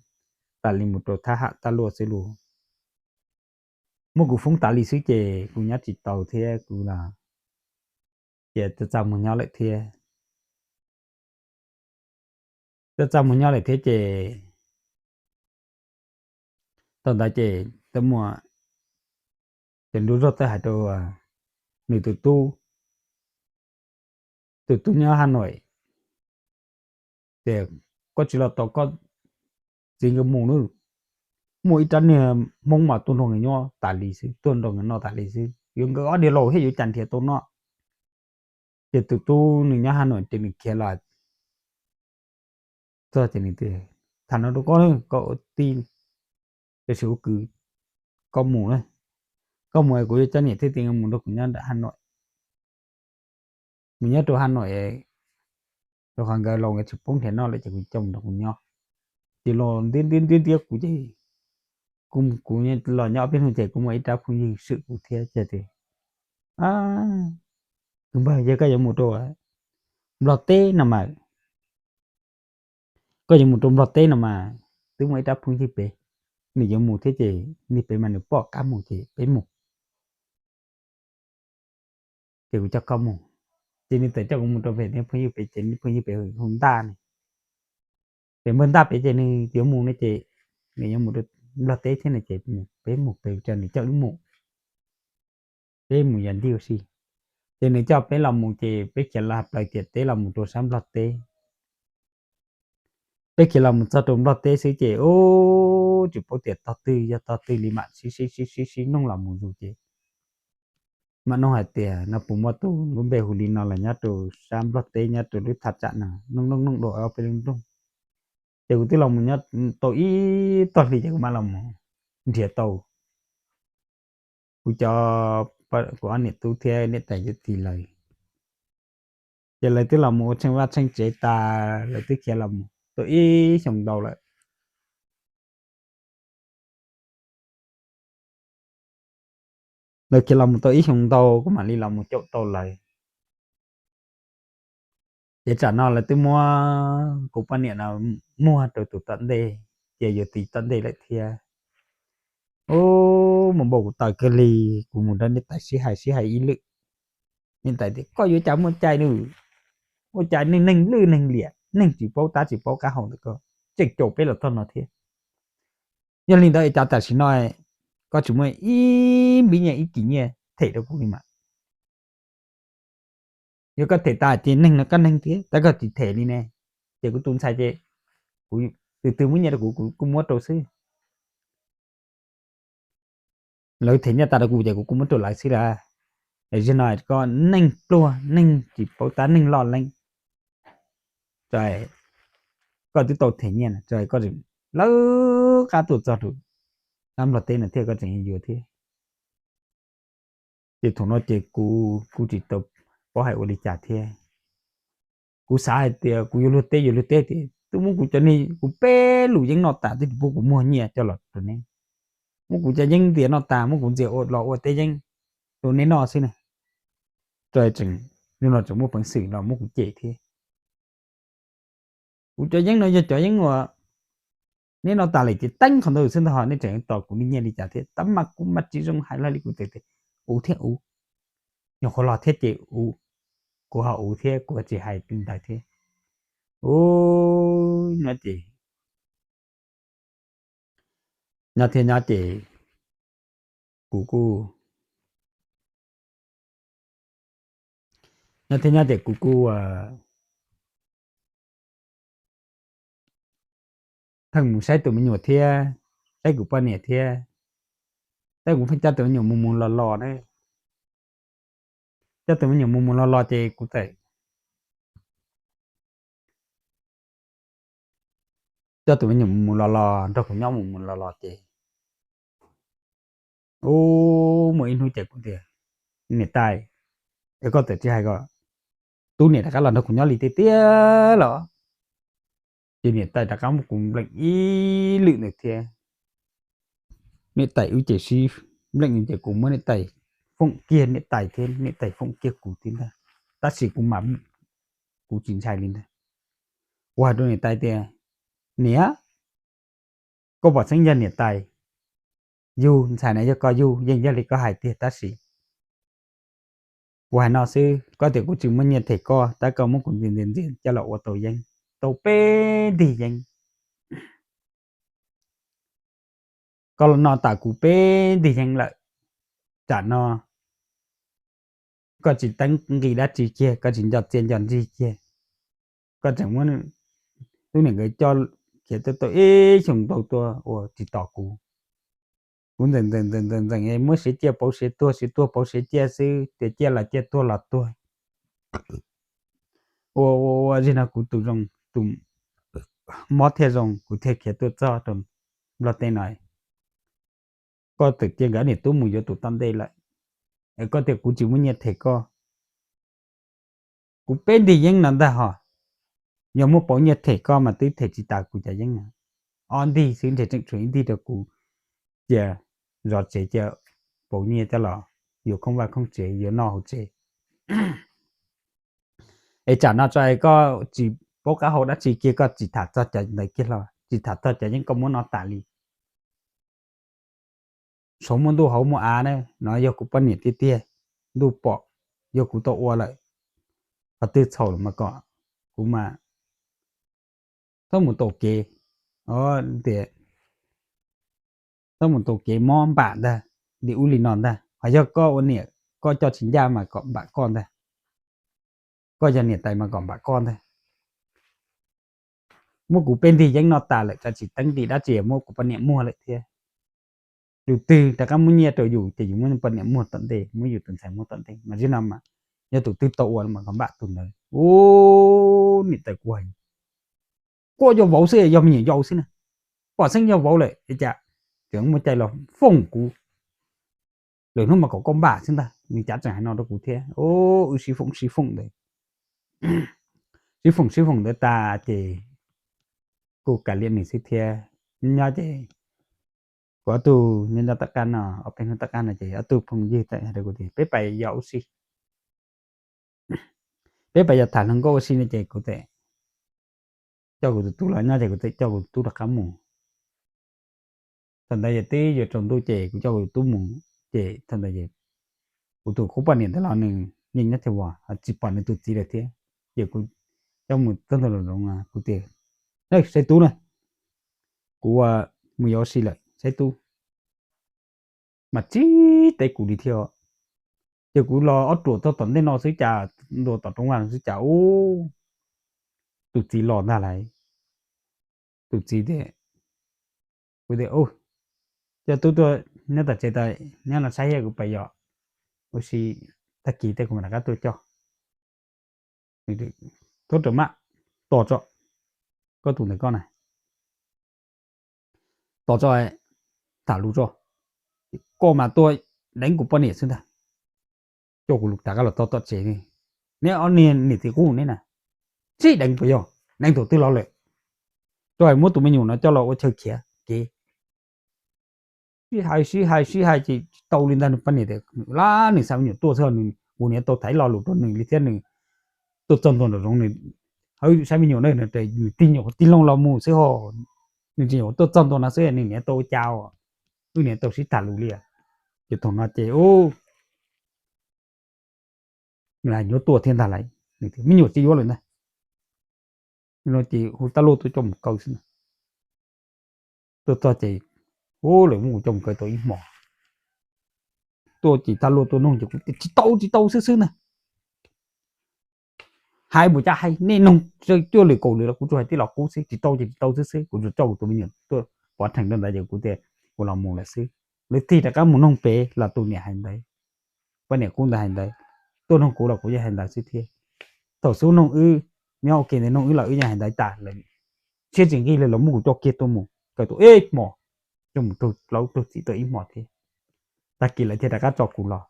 tas li mus rau thab ham taj luaj xwb lauj. Muab kuv foob tas li xwb ces kuv nyob tsis tau thiab kuv los ces txaj txaj muag nyob lawm thiab. Txaj txaj muag nyob lawm thiab ces thaum ntawd ces tau muaj cov nruab zog txawj hais rau nws tus tub, tus tub nyob Haj Nuam tias koj tsis los tos koj txiv nkawd mus nawb. Muaj ib rab niag Hmoob mas tuaj nrog nkawd nyob tas li xwb, tuaj nrog nkawd noj tas li xwb, yuav nkawd ob niag laus thiab yuav cas nrhiav tau noj. Ces tus tub nws nyob Haj Nuam ces nws khiav los txog ces nws tias, tham no rau koj, koj ua tij, tab sis ua kwv, koj mus na, koj mus es kuv yuav coj niam thiab txiv nkawd mus nrog kuv nyob nram Haj Nuam, mus nyob rau Haj Nuam, rau qhov nkawd laus nkawd tsis pub nrhiav noj lawm ces kuv coj mus nrog kuv nyob. Ces los ntiab ntiab ntiab ntiab kuv ces kuv, kuv los nyob ob peb hnub ces kuv muaj ib rab phooj ywg swm kuv thiab ces tias, tus npawg, yog koj yuav mus rau Nplog teb no mas, koj yuav mus rau Nplog teb no mas twb muaj ib rab phooj ywg pem, nws yuav mus thiab ces nws pem mas nws pom qab mus ces peb mus. Ces kuv coj koj mus. Ces nws txawm coj kuv mus rau pem nws phooj ywg pem ces nws phooj ywg pem hu Ntaj ne. Pem npawg Ntaj pem ces nws yuav mus no ces nws yuav mus rau Nplog teb thiab no ces peb mus pem, nws coj wb mus, peb mus yog nti ua si. Ces nws coj peb los mus ces peb khiav los plaws tiam teb los mus rau sab Nplog teb. Peb khiav los mus txog rau Nplog teb xwb ces ub, tsis paub tias tog twg yog tog twg li mam sib sib sib sib sib noog los mus zus ces mam noog hais tias no puas muaj tus lub npe hu li no los nyob rau sab Nplog teb nyob rau lub thaj tsam no, noog noog noog dua ob peb lub nroog. Ces kuv twb los mus nyob tau ib tog hli ces kuv mam los mus nrhiav tau kuv cov, kuv ob niam tub thiab niam tais yawm txiv lawv. Ces lawv twb los mus ua tsheej vaj tsheej tsev tas, lawv twb khiav los mus tau ib xyoos ntau lawm. Lawv khiav los mus tau ib xyoos ntau kuv mam li los mus caum tau lawv. Ces tsam no lawv twb muab kuv poj niam no muag rau tus tom ntej, ces yuav txiv tom ntej lawm thiab. Ub, mus npau kuv taws kawg li, kuv mus nrog niam tais sib hais sib hais ib lwm. Niam tais tias koj yuav cas muaj cai na, ua cas neeg lwj neeg liam, neeg tsis paub tab tsis paub qab hau ntawm koj tseem caum peb los txog no thiab. Yog li ntawd es cas tam sim no koj tsis muaj ib npib nyiaj ib kis nyiaj them rau kuv li mas? Yog koj them tas ces neeg no koj neeg thiab, tab koj tsis them li ne, ces kuv tus ntxhais ces kuv, tus twg muab nyiaj rau kuv, kuv kuj muab rau xwb. Lawv them nyiaj tas rau kuv ces kuv kuj muab rau lawv xwb lawm. Es zaum no koj neeg pluag, neeg tsis paub tab, neeg loj leeb, koj twb tau them nyiaj, koj lawv qab tuaj txog rau sab Nplog teb no thiab koj tseem yuav thiab. Ces thaum no ces kuv kuj tsis tau paub hais ua li cas thiab. Kuv xav hais tias kuv yuav luag teb yuav luag teb tias twb muab kuv cov niag, kuv peb lus yeeb noj tas twb tsis pub kuv muag nyiaj coj los rau neb. Muab kuv cov yeeb ntxias noj tas muab kuv ntxias los ua teb yeeb rau neb noj xwb na. Tseem, zaum no tseem muaj peev xwm los muab kuv cem thiab. Kuv cov yeeb no yog cov yeeb uas neb noj tas lawm ces teeb qhov ntawd xwb ntag, neb tseem tos kuv nyiaj li cas thiab? Tab mas kuv mas tsis zoo hais li, kuv txawm tias uv thiab uv, nyuam qhuav los thiab ces uv, kuv ho uv thiab kuv tsis hais li ntawd thiab. Ub, nyob ces, nyob thiab nyob ces kuv kuj, nyob thiab nyob ces kuv kuj pheej mus saib tus me nyuam thiab, saib kuv poj niam thiab. Tab kuv pheej coj tus me nyuam mus mus los los ne. Coj tus me nyuam mus mus los los ces kuv txawm coj tus me nyuam mus mus los los nrog kuv nyob mus mus los los ces, ub, muaj ib hnub ces kuv tias, niam tais, es koj txawm tsis hais kom tub niam rov qab los nrog kuv nyob li tiag tiag los? Ces niam tais rov qab muab kuv npleem ib lwm ntawd thiab. Niam tais wb ces sib npleem ces kuv muab niam tais foom kiag niam tais thiab niam tais foom kiag kuv thiab ntag. Tab sis kuv mas, kuv tsis ntshai li ntag. Kuv hais rau niam tais tias, niam, koj pom xeeb yog niam tais yug, ntxhais na yog koj yug, yeej yog li koj hais tiag tab sis kuv hais no xwb, koj tias kuv tsis muaj nyiaj them koj tab koj muab kuv ntxias ntxias ntxias coj los ua tau yeeb, tau peb ntig yeeb. Koj los noj tas kuv peb ntig yeeb lawm, tsam no koj tsis teeb nqi dab tsi kiag, koj tsis nco txiaj nco ntsig kiag, koj tseem muab tub niam nkawd coj khiav tuaj tau ib xyoos ntau tuaj ua tsis tos kuv. Kuv ntxeem ntxeem ntxeem ntxeem ntxeem muab siav ciaj pauv siav tuag, siav tuag pauv siav ciaj xwb, tias ciaj los ciaj, tuag los tuag. Ua ua ua, zaum no kuv tus zoo, tus mob thiaj zoo, kuv thiaj khiav tuaj txog rau Nplog teb no. Koj txawm cia nkawd niam tub mus yuav tus tom ntej lawm, es koj tias kuv tsis muaj nyiaj them koj. Kuv peb ntig yeeb no ntag hos, yog muab pauv nyiaj them koj mas twb them tsis tas kuv cov yeeb no. Ob ntig xwb ntshe tseem tshuav ib ntig rau kuv cia zov tsev, cia pauv nyiaj coj los yuav khoom vaj khoom tsev, yuav noj hauv tsev. Es tsam no tso es koj tsis paub qab hau dab tsi kiag, koj tsis tham txog cov ntawd kiag los tsis tham txog cov yeeb koj muab no tas li. Saum muaj ntuj hauv muaj av na, no yog kuv poj niam tiag tiag, ntuj pom, yog kuv tau ua lawm, qhov twg txhaum lawm mas kom kuv mas txhob mus taus kev, tias txhob mus taus kev mob npam ntag, li ub li no ntag. Ho yog koj ua niam koj coj tsis ncaj mas kom npam koj ntag, koj yog niam tais mas kom npam koj ntag. Muab kuv peb ntig yeeb no tas lawm, tsis teeb ntim dab tsi, muab kuv poj niam muag lawm thiab. Tus twg rov qab muab nyiaj rau yus ces yus muab poj niam muag tom ntej, muab yus tus ntxhais muag tom ntej, mas zim no mas yog tus twg tau ua mas kom npam tus ntawd. Ub, niam tais kuv hais, kuj yog vauv xwb, yog me nyuam yaus xwb na, pom xeeb yog vauv lawm es cas tseem muaj cai los foom kuv, lwm hnub mas kom koj npam xwb ntag. Nws cav tseem hais no rau kuv thiab, wb sib foom sib foom ntawd, sib foom sib foom ntawd tas ces kuj kav liam nws xwb thiab. Nyob ces kuv ob tug nyob nyob tom qab no, ob peb hnub tom qab no ces ob tug phooj ywg txawm hais rau kuv tias peb pais yos ua si, peb pais yos tham hluas nkauj ua si no ces kuv txawm coj kuv tus tub los nyob ces kuv txawm coj kuv tus tub rov qab mus. Thaum ntawd yog twb yuav tsaus ntuj ces kuv coj kuv tus tub mus, ces thaum ntawd kuv tus qub poj niam ntawd los nws yeej nyob Thaib Vaj, tsis pom nws tus txiv lawm thiab. Ces kuv coj mus txog ntua nraum zoov, kuv tias, saib tub na, kuv mus yos ua si lawm, saib tub. Mas tsis teb kuv li thiab. Ces kuv los ob ruam txog tom ntej no xwb cas, ntua tom roob vaj xwb cas, ub, tus txiv los ntag lauj. Tus txiv tias, kuv tias, coj tub tuaj nyob tom tsev tas, nyob no saib thiab, kuv pais yos ua si, tag kis tej kuv mam rov qab tuaj coj. Tub rawm maj, tos tso, koj tus ntawm koj na, tos tso, tham lus tso, koj mas tuaj deev kuv poj niam xwb ntag. Coj kuv rov qab los txog tom tsev, neb ob niag niam txiv qub neb na, sib deev puas yog, deev thaum twg los lawm? Tso muab tus me nyuam no coj los ua chaw khiav kev. Sib hais sib hais sib hais ces tsis tau li ntag, nws poj niam tias lab nws xa me nyuam tuaj xwb, nws, kuv niam tau thaiv lo lus rau nws li thiab, nws tuaj txog ntua nraum zoov nws hawb saib me nyuam na, nws tig nyuam qhuav tig loo los mus xwb ho, nws tsis nyuam qhuav tuaj txog ntua no xwb, nws niam tau ua cas, wb niam tau sib tham lus li. Ces thaum no ces ub, nws hais nyuaj tuaj thiab ntag lauj, me nyuam tsis yuav lawm ntag. No ces hu tab luaj tuaj coj mus kaw xwb. Tuaj txog ces, ub, lawv muab kuv coj mus kaw tau ib hmos. Tuaj ces tab luaj tuaj nug ces kuv tias tsis tau tsis tau xwb xwb na. Hais mus cas hais, nej nug cuaj lwm kaum lwm los kuv tsuas hais tij laug qub xwb, tsis tau ces tsis tau xwb xwb, kuv tsuas coj kuv tus me nyuam tuaj pov rhees rau ntawd ces kuv tias kuv los mus lawm xwb. Lawv tig rov qab mus noog pem los tus niam hais ntawd, poj niam qub ntawd hais ntawd, tuaj noog kuv los kuv yeej hais ntawd xwb thiab. Thaum xub noog wb nyob ua ke ntawd noog wb los wb yeej hais ntawd tas lawm, siab tsis nqig li los muab kuv coj kiag tuaj mus kaw tau ib hmos, coj mus raug plaub raug txim tau ib hmos thiab. Tag kis lawv thiaj rov qab tso kuv los.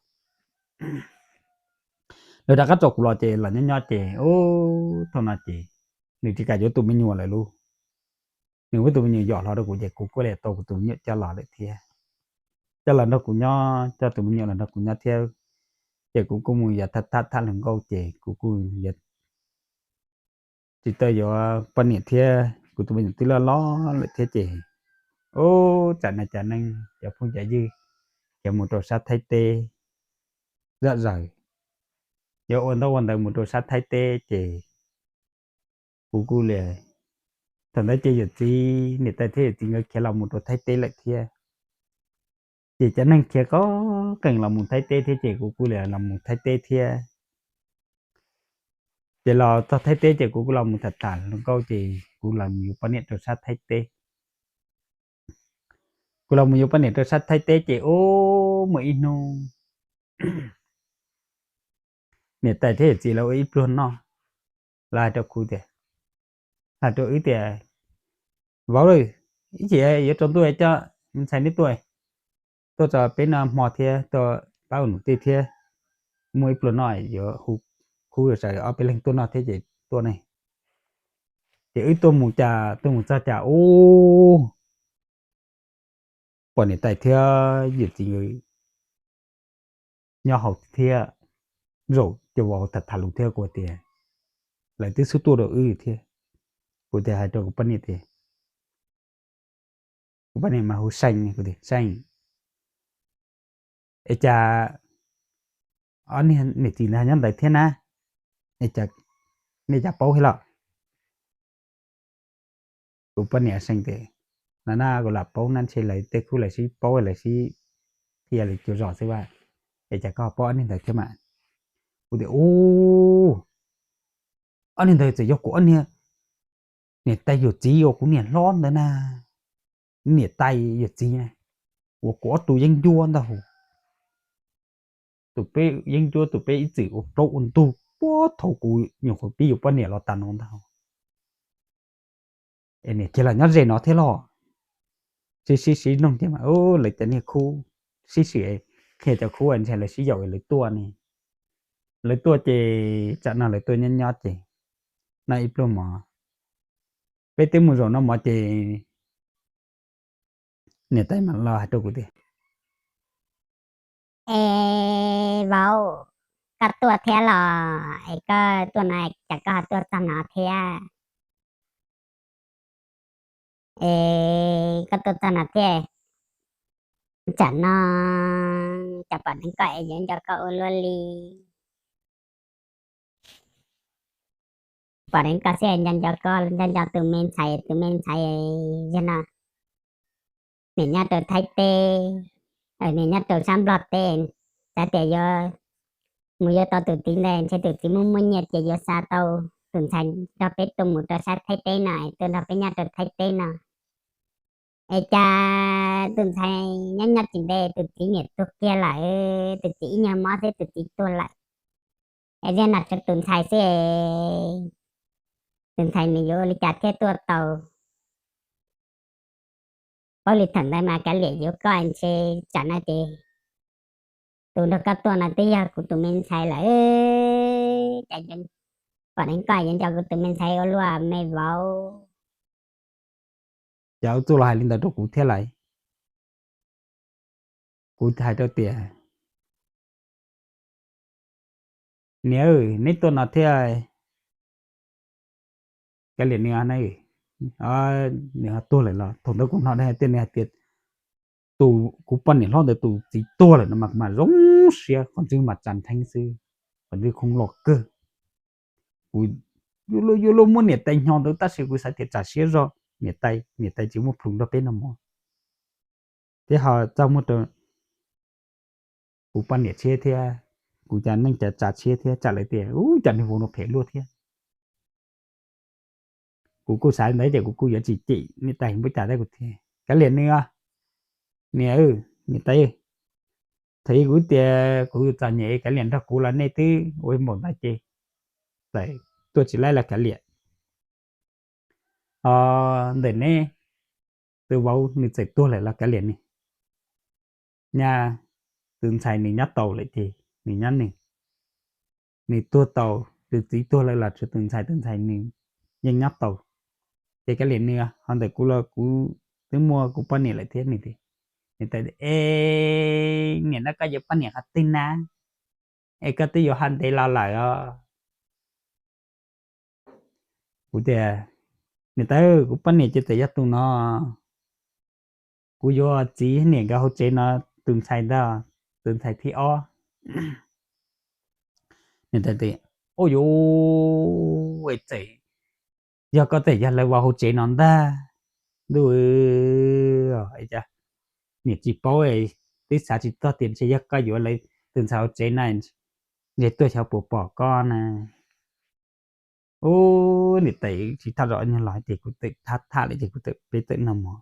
Lawv rov qab tso kuv los ces los nyob nyob ces, ub, thaum no ces nws tsis kam yuav tus me nyuam lawm lauj. Nws muab tus me nyuam yom hlo rau kuv ces kuv kuj li tau kuv tus me nyuam coj los lawm thiab. Coj los nrog kuv nyob, coj tus me nyuam los nrog kuv nyob thiab. Ces kuv kuj mus yos tham tham hluas nkauj ces kuv kuj yuav tsis tau yuav poj niam thiab, kuv tus me nyuam twb loj loj lawm thiab ces, ub, tsam no cov neeg cov phooj cov ywg khiav mus rau sab Thaib teb zom zaws, yuav ua ntaub ua ntawv mus rau sab Thaib teb ces kuv kuj li, thaum ntawd ces yawm txiv, niam tais thiab yawm txiv nkawd khiav los mus rau Thaib teb lawm thiab. Ces cov neeg khiav qo qees los mus Thaib teb thiab ces kuv kuj li los mus Thaib teb thiab. Ces los txog Thaib teb ces kuv kuj los mus tham tham hluas nkauj ces kuv los mus yuav poj niam rau sab Thaib teb. Kuv los mus yuav poj niam rau sab Thaib teb ces ub, muaj ib hnub niam tais thiab yawm txiv lawv ua ib pluag noj, lawv hais rau kuv tias, hais rau wb tias, vauv, ib chim yuav tsaus ntuj coj me ntxhais neb tuaj, tuaj tso peb noj hmo thiab tuaj pab ua num tej thiab, muaj ib pluag noj yuav hu khub sawv ob peb leeg tuaj noj thiab ces tuaj ne. Ces wb tuaj mus cas tuaj mus txog cas ub, pom niam tais thiab yawm txiv nkawd nyob hauv thiab, zaum cov vauv tham tham lus thiab kuv tias, lawv twb xub tuaj rau wb thiab. Kuv thiaj hais rau kuv poj niam tias, kuv poj niam mas hu Seej, kuv tias, Seej, es cas ob niag niam txiv ntawd nyob ntawd thiab na, es nej cas paub thiab los? Kuv poj niam Seej tias, no na kuv lam paub na, ntshe lawv tej khub lawv sib paub lawv sib qhia li cov zos xwb as, es cas koj paub ob niag ntawd thiab mas? Kuv tias, u, ob niag ntawd txawm yog kuv ob niag niam tais yawm txiv uas kuv niam hlob ntawd na, niam tais yawm txiv na, uas kuv ob tug yeeb ncuab ntag hos. Tus peb yeeb ncuab tus peb ib txwm ua plaub ua ntug puag thaum kuv nyuam qhuav pib yuav poj niam los tas no ntag hos. Es niam kiag los nyob ze no thiab los? Sib sib sib noog ces mas lawv cov niag khub sib sib qhia cov khub ntshe lawv sib yaum lawv tuaj ne. Lawv tuaj ces tsam no lawv tuaj nyob nyob ces noj ib pluag mov, peb twb mus zaum noj mov ces niam tais mam los hais rau kuv tias, es vauv, koj tuaj thiab los? Es koj tuaj no cas koj ho tuaj txog no thiab? Es koj tuaj txog no thiab, tsam no cas pom neeb koj es yuav nco koj ua luaj li. Pom neeb koj xwb nco nco koj, nco nco tus me ntxhais, tus me ntxhais yog no, nws nyob rau Thaib teb, nws nyob rau sab Nplog teb, xav tias yuav mus yuav tau tus txiv ntawd ntshe tus txiv muaj muaj nyiaj ces yuav xa tau tus ntxhais nrog peb tuaj mus rau sab Thaib teb no, tuaj nrog peb nyob rau Thaib teb no. Es cas tus ntxhais nyob nyob tsis ntev tus txiv niam tuag kiag lawm, tus txiv ib nyuag mob xwb tus txiv tuag lawm. Es tiag no tshuav tus ntxhais xwb, tus ntxhais nws yuav ua li cas thiaj tuaj tau? Paub li thaum ntawd mas kav liam yuav koj ntshe tsam no ces tus nrog koj tuaj no twb yog kuv tus me ntxhais lawm, cas pom neeb koj yuav nco kuv tus me ntxhais ua luaj me vauv. Cas ua txuj los hais li ntawd rau kuv thiab lais? Kuv hais rau tias, niam, neb tuaj no thiab, kav liam nws, nws ho tuag lawm los? Thaum ntawd kuv hnov tias nws hais tias tus kuv poj niam hlob ntawd tus txiv tuag lawm no mas kuv mas zoo siab, qhov ntswg mas tsa ntheeb xwb, qhov ntswg khoob loj kawg. Kuv yuav luag muab niam tais hnyo ntawd tab sis kuv xav tias tsam siab zog niam tais, niam tais tsis muaj plhus nrog peb noj mov, thiab ho txaj muag rau kuv poj niam tshiab thiab, kuv cov neej cov tsav tshiab thiab, tsam lawv tias ub, cov niag vauv no phem luaj thiab. Kuv kuj xav li ntawd ces kuv kuj yuav tsis cem niam tais npaum cas thiab, kuv thiaj, kav liam nws, niam, niam tais, thaum ub kuv tias kuv txom nyem kav liam nrog kuv los nej twb ua npaum ntawd ces txawm tuaj tsis laib los kav liam. Os, ntawm neb tus vauv nws txawm tuag lawm los kav liam nws. Nyab, tus ntxhais nws nyob tau lawm ces nws nyob nws, nws tuag tau, tus txiv tuag lawm los tshuav tus ntxhais, tus ntxhais nws yeej nyob tau. Ces kav liam nws, ho ntawm kuv los kuv twb muaj kuv poj niam lawm thiab. Nws tias, nws tias, es niam, no koj yuav poj niam qhov twg na? Es koj twb yuav haj ntev los lawm os. Kuv tias, niam tais, kuv poj niam ces txawm yog tus no, kuv yuav txiv niam nkawd hauv tsev no tus ntxhais ntag, tus ntxhais thib ob. Nws tias, ua yuav, txawm yog koj txawm yog lawv vauv hauv tsev no ntag. Ntuj, niam tsis paub, twb xav tsis txog tias ntshe yog koj yuav lawv tus ntxhais hauv tsev na, ntshe tuaj xyov puas pom koj na. Ub, niam tais tsis thaj zom nyuag los ces kuv txawm thab tham lawm ces kuv txawm, peb txawm noj mov.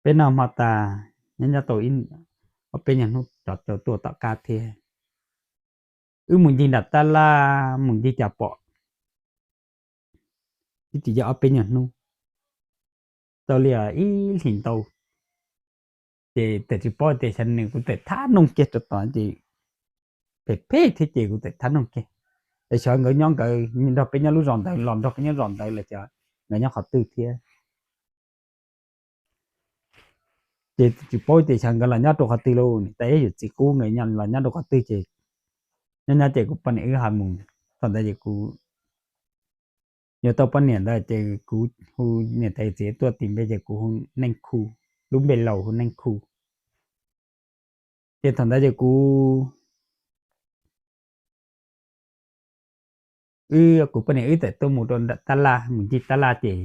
Peb noj hmo tas, nyob nyob tau ib, ob peb nyuag hnub tsov rog tuaj tom qab thiab. Wb mus ncig nram tab laj mus ncig cas pom twb tsis yog ob peb nyuag hnub, tau li ib hlis ntau. Ces txawm tsis paub tias xyov nws, kuv txawm thab noog kiag rau tod ces phem phem thiab ces kuv txawm thab noog kiag, es xyov nkawd nyob, nkawd nrog peb nyob lub zos ntawd los nrog peb nyob zos ntawd los xyov nkawd nyob qhov twg thiab. Ces tsis paub tias xyov nkawd los nyob rau qhov twg lauj, niam tais yawm txiv qub nkawd los nyob rau qhov twg ces nyob nyob ces kuv poj niam wb ho mus. Thaum ntawd ces kuv yuav tau poj niam ntawd ces kuv hu niam tais txiv tuaj tis npe ces kuv hu Neej Khu, lub npe laus hu Neej Khu. Ces thaum ntawd ces kuv, wb kuv poj niam wb txawm tuaj mus rau tab laj, mus ncig tab laj ces,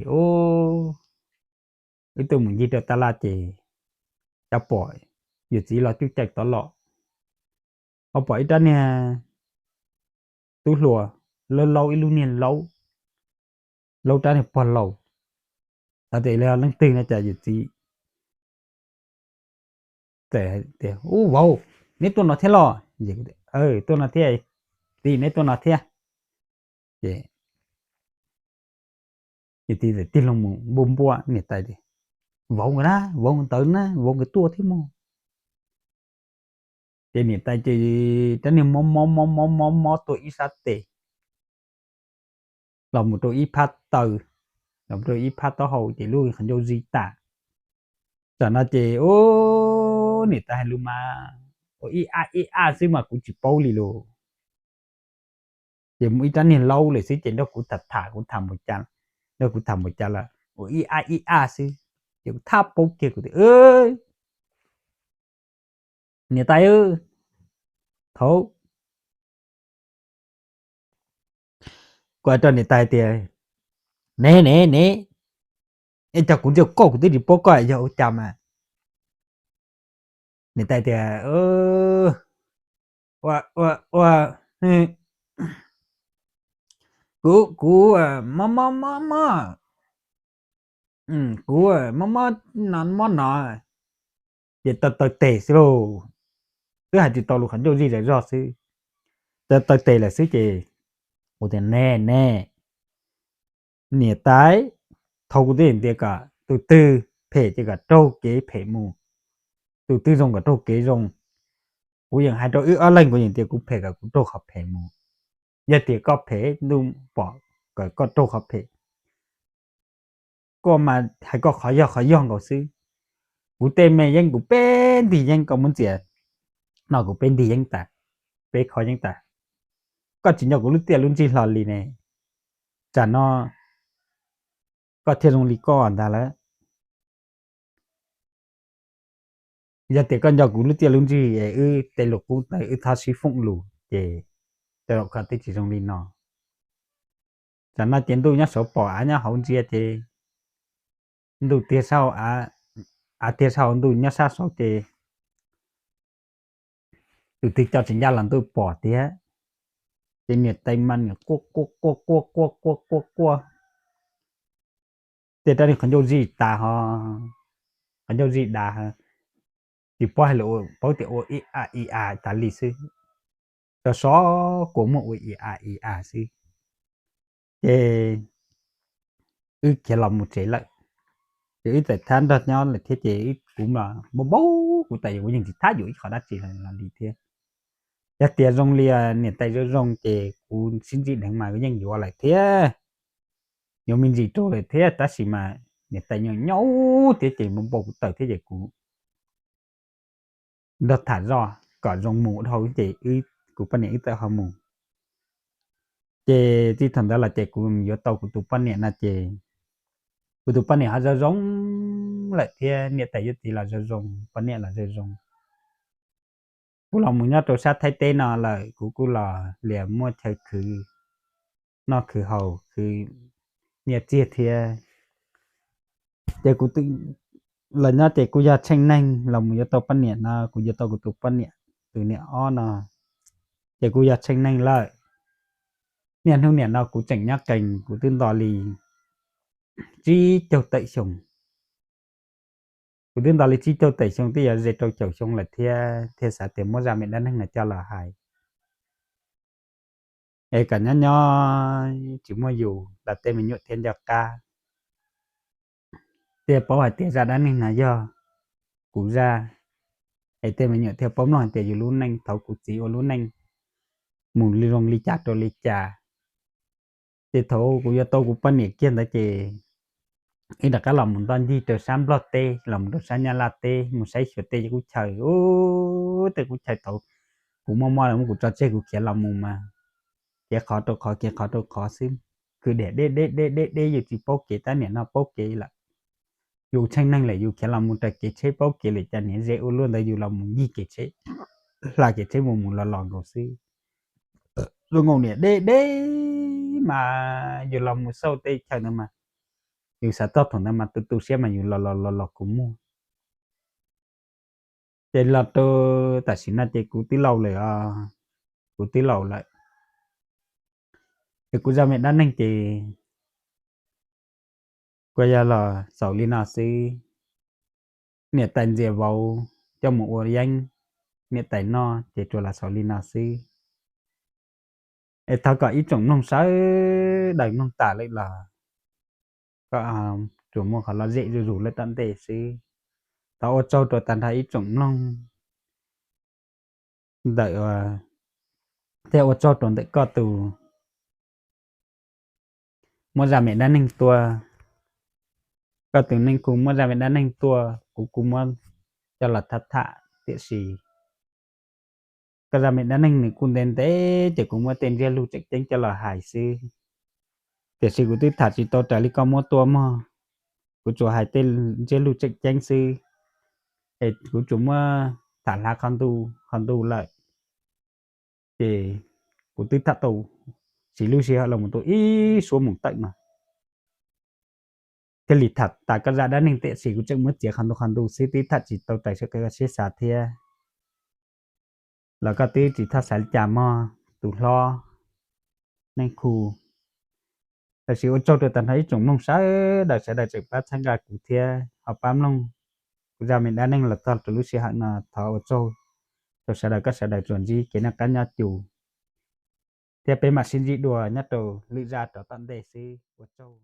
wb tuaj mus ncig rau tab laj ces, cas pom yawm txiv los cuj caim tod los, ho pom ib rab niag tub hluas laub laub, ib lub niag laub laub, rab niag pog laus. Xav tias leej twg no, cas yawm txiv tias, Ub vauv, neb tuaj no thiab los? Tuaj no thiab, txiv neb tuaj no thiab. Ces yawm txiv txawm tig loo mus npuaj npuaj niam tais tias, Vauv nkawd na, vauv nkawd ntawd na, vauv nkawd tuaj thiab mog. Ces niam tais ces rab niag mob mob mob mob mob mob tuaj ib sab tes los mus rau ib phab taw, los mus rau ib phab taub hau ces lub qhov ncauj zij tas. Tam no ces, ub, niam tais hais lus mas ua ib a ib a xwb mas kuv tsis paub li lauj. Ces muaj ib rab niag laub lawm xwb ces nrog kuv tham tham, kuv tham npaum cas, nrog kuv tham npaum cas los ua ib a ib a xwb. Ces kuv thab paub kiag kuv tias, Niam tais, thaum kuv hais rau niam tais tias, Ne ne ne, es cas kuv ntsia koj kuv twb tsis paub koj yog ua cas mas. Niam tais tias, Ua, ua, ua, kuv, kuv mob mob mob mob, kuv mob mob no mob no. Ces taw taw tes xwb lauj, twb hais tsis tau lus, qhov ncauj zij zog zog xwb, taw taw tes lawm xwb ces kuv tias, Ne ne, niam tais, thaum kuv twb yeej tias kom tus twg phem ces kom raug kev phem mus, tus twg zoo kom raug kev zoo. Kuv yeej hais rau wb ob leeg, kuv yeej tias kuv phem kom kuv raug qhov phem mus. Yog tias koj phem, ntuj pom kom koj raug qhov phem. Koj mas hais koj qhov yog qhov yog nkaus xwb. Kuv tej me yeeb kuv peb ntig yeeb koj muab ntxias no, kuv peb ntig yeeb tas, peb qho yeeb tas. Koj tsis nco kuv lub tiaj lub ntsig hlo li ne, tsam no koj thiaj zoo li koj ntag lawm. Yog tias koj nco kuv lub tiaj lub ntsig es wb tej lus qub ntawd wb txhob sib foom lus ces tej zaum koj twb tsis zoo li no. Tsam no ces ntuj nyob saud pom av nyob hauv ntsia ces ntuj tiag sab hauv, av tiag sab hauv, ntuj nyob sab saud ces tus twg coj tsis ncaj los ntuj pom tiag. Ces niam tais mas niam quaj quaj quaj quaj quaj quaj quaj quaj, tej rab niag qhov ncauj zij tas ho, qhov ncauj zij dav, tsis paub hais lus, paub tias ua ib a ib a tas li xwb. Sov sov kua muag ua ib a ib a xwb. Ces wb khiav los mus tsev lawm. Ces wb txawm thab nrog nyob lawm thiab ces kuv mas npau npau kuv tas yog kuv yeej tsis thab yuav ib qho dab tsi los li thiab. Yog tias zoo li niam tais zoo zoo ces kuv sib ntsib dheev mas kuv yeej yuav lawm thiab, yuav me ntsis rau lawm thiab, tab sis mas niam tais nyaum nyaum thiab ces npau npau kuv tawm thiab ces kuv nrog tham zoj kom zoo mus dhau ces kuv poj niam wb txawm ho mus. Ces txij thaum ntawd los ces kuv yuav tau kuv tus poj niam no ces kuv tus poj niam ho zoo zoo lawm thiab, niam tais yawm txiv los zoo zoo, poj niam los zoo zoo. Kuv los mus nyob rau sab Thaib teb no lawm kuv kuj los lias muaj chaw khwv noj khwv haus khwv nyiaj txiag thiab. Ces kuv los nyob ces kuv yog tsheej neeg los mus yuav tau poj niam no, kuv yuav tau kuv tus poj niam, tus niam ob no, ces kuv yog tsheej neeg lawm. Niaj hnub niam no kuv tseem nyob qees, kuv twb nto li tsib caug tawm xyoo. Kuv twb nto li tsib caug tawm xyoo, twb yuav ze rau caum xyoo lawm thiab, thiaj xav tias muab zaj me dab neeg no coj los hais es kom nyob nyob tsis muaj yus los tej me nyuam thiaj nco qab, thiaj paub hais tias zaj dab neeg no yog kuv zaj, es tej me nyuam thiaj paub mloog hais tias yus lub neej thaum kuv txiv ua lub neej mus li zoo li cas rau li cas. Ces thaum kuv yuav tau kuv poj niam kiag ntawd ces wb rov qab los mus ntoj ncig rau sab Nplog teb, los mus rau sab Nyab Laj teb, mus saib xyuas tej qub chaw. Ub, tej qub chaw thaum kuv muaj mob los muab kuv tso tseg kuv khiav los mus mas, khiav qhov rau qhov, khiav qhov rau qhov xwb. tus diam deb deb deb deb deb yus tsis paub kev tab niam no paub kev lawm. Yus tshee neeg lawm yus khiav los mus raws kev tsheb paub kev lawm cas niam ze ua luaj ntawd yus los mus ncig kev tsheb, hla kev tsheb mus mus los los nkaus xwb. Zoo nkaus niam deb deb mas yus los mus xauj tej chaw ntawd mas yus xav txog thaum ntawd mas tu tu siab mas yus los los los los kuv muaj. Ces los rau tam sim no ces kuv twb laus lawm os, kuv twb laus lawm. Es kuv zaj me dab neeg ces kuv yog los xaus li no xwb. Niam tais ntxias vauv coj mus ua yeeb, niam tais noj ces tsuas los xaus li no xwb. Es thov kom ib tsoom mloog sawv daws mloog tas lawm los kom tsuas muaj qhov lom zem zuj zus lawm tom ntej xwb. Thov ua tsaug rau tag nrho ib tsoom mloog ntawm, thiab ua tsaug rau ntawm koj tus muab zaj me dab neeg tuaj. Koj tus neej khu muab zaj me dab neeg tuaj kuv kuj muab coj los tham tham tiam sis koj zaj me dab neeg nws kuj ntev ntev ces kuv muab tej ntsiab lus tseem ceeb coj los hais xwb. Tiam sis kuv twb tham tsis tau raws li koj muab tuaj mog. Kuv tsuas hais tej ntsiab lus tseem ceeb xwb, es kuv tsuas muab tham hlav qhov ntu qhov ntu lawm. Ces kuv twb tham tau, siv lub sij hawm los mus tau ib suab mus tawm no thiaj li tham tas koj zaj dab neeg tiam sis kuv tseem muab txiav qhov ntu qhov ntu xwb twb tham tsis tau raws li koj siab xav thiab. Los koj twb tsis txhob xav li cas mog tus hlob neej khu. Tab sis ua tsaug rau tag nrho ib tsoom mloog sawv daws, sawv daws tseem pab txhawb nqa kuv thiab ho pab mloog kuv zaj me dab neeg los txog rau lub sij hawm no. Thov ua tsaug rau sawv daws, koj sawv daws tsuas ntsib kev noj qab nyob zoo, thiab peb mam sib ntsib dua nyob rau lwm zaj rov tom ntej xwb. Ua tsaug.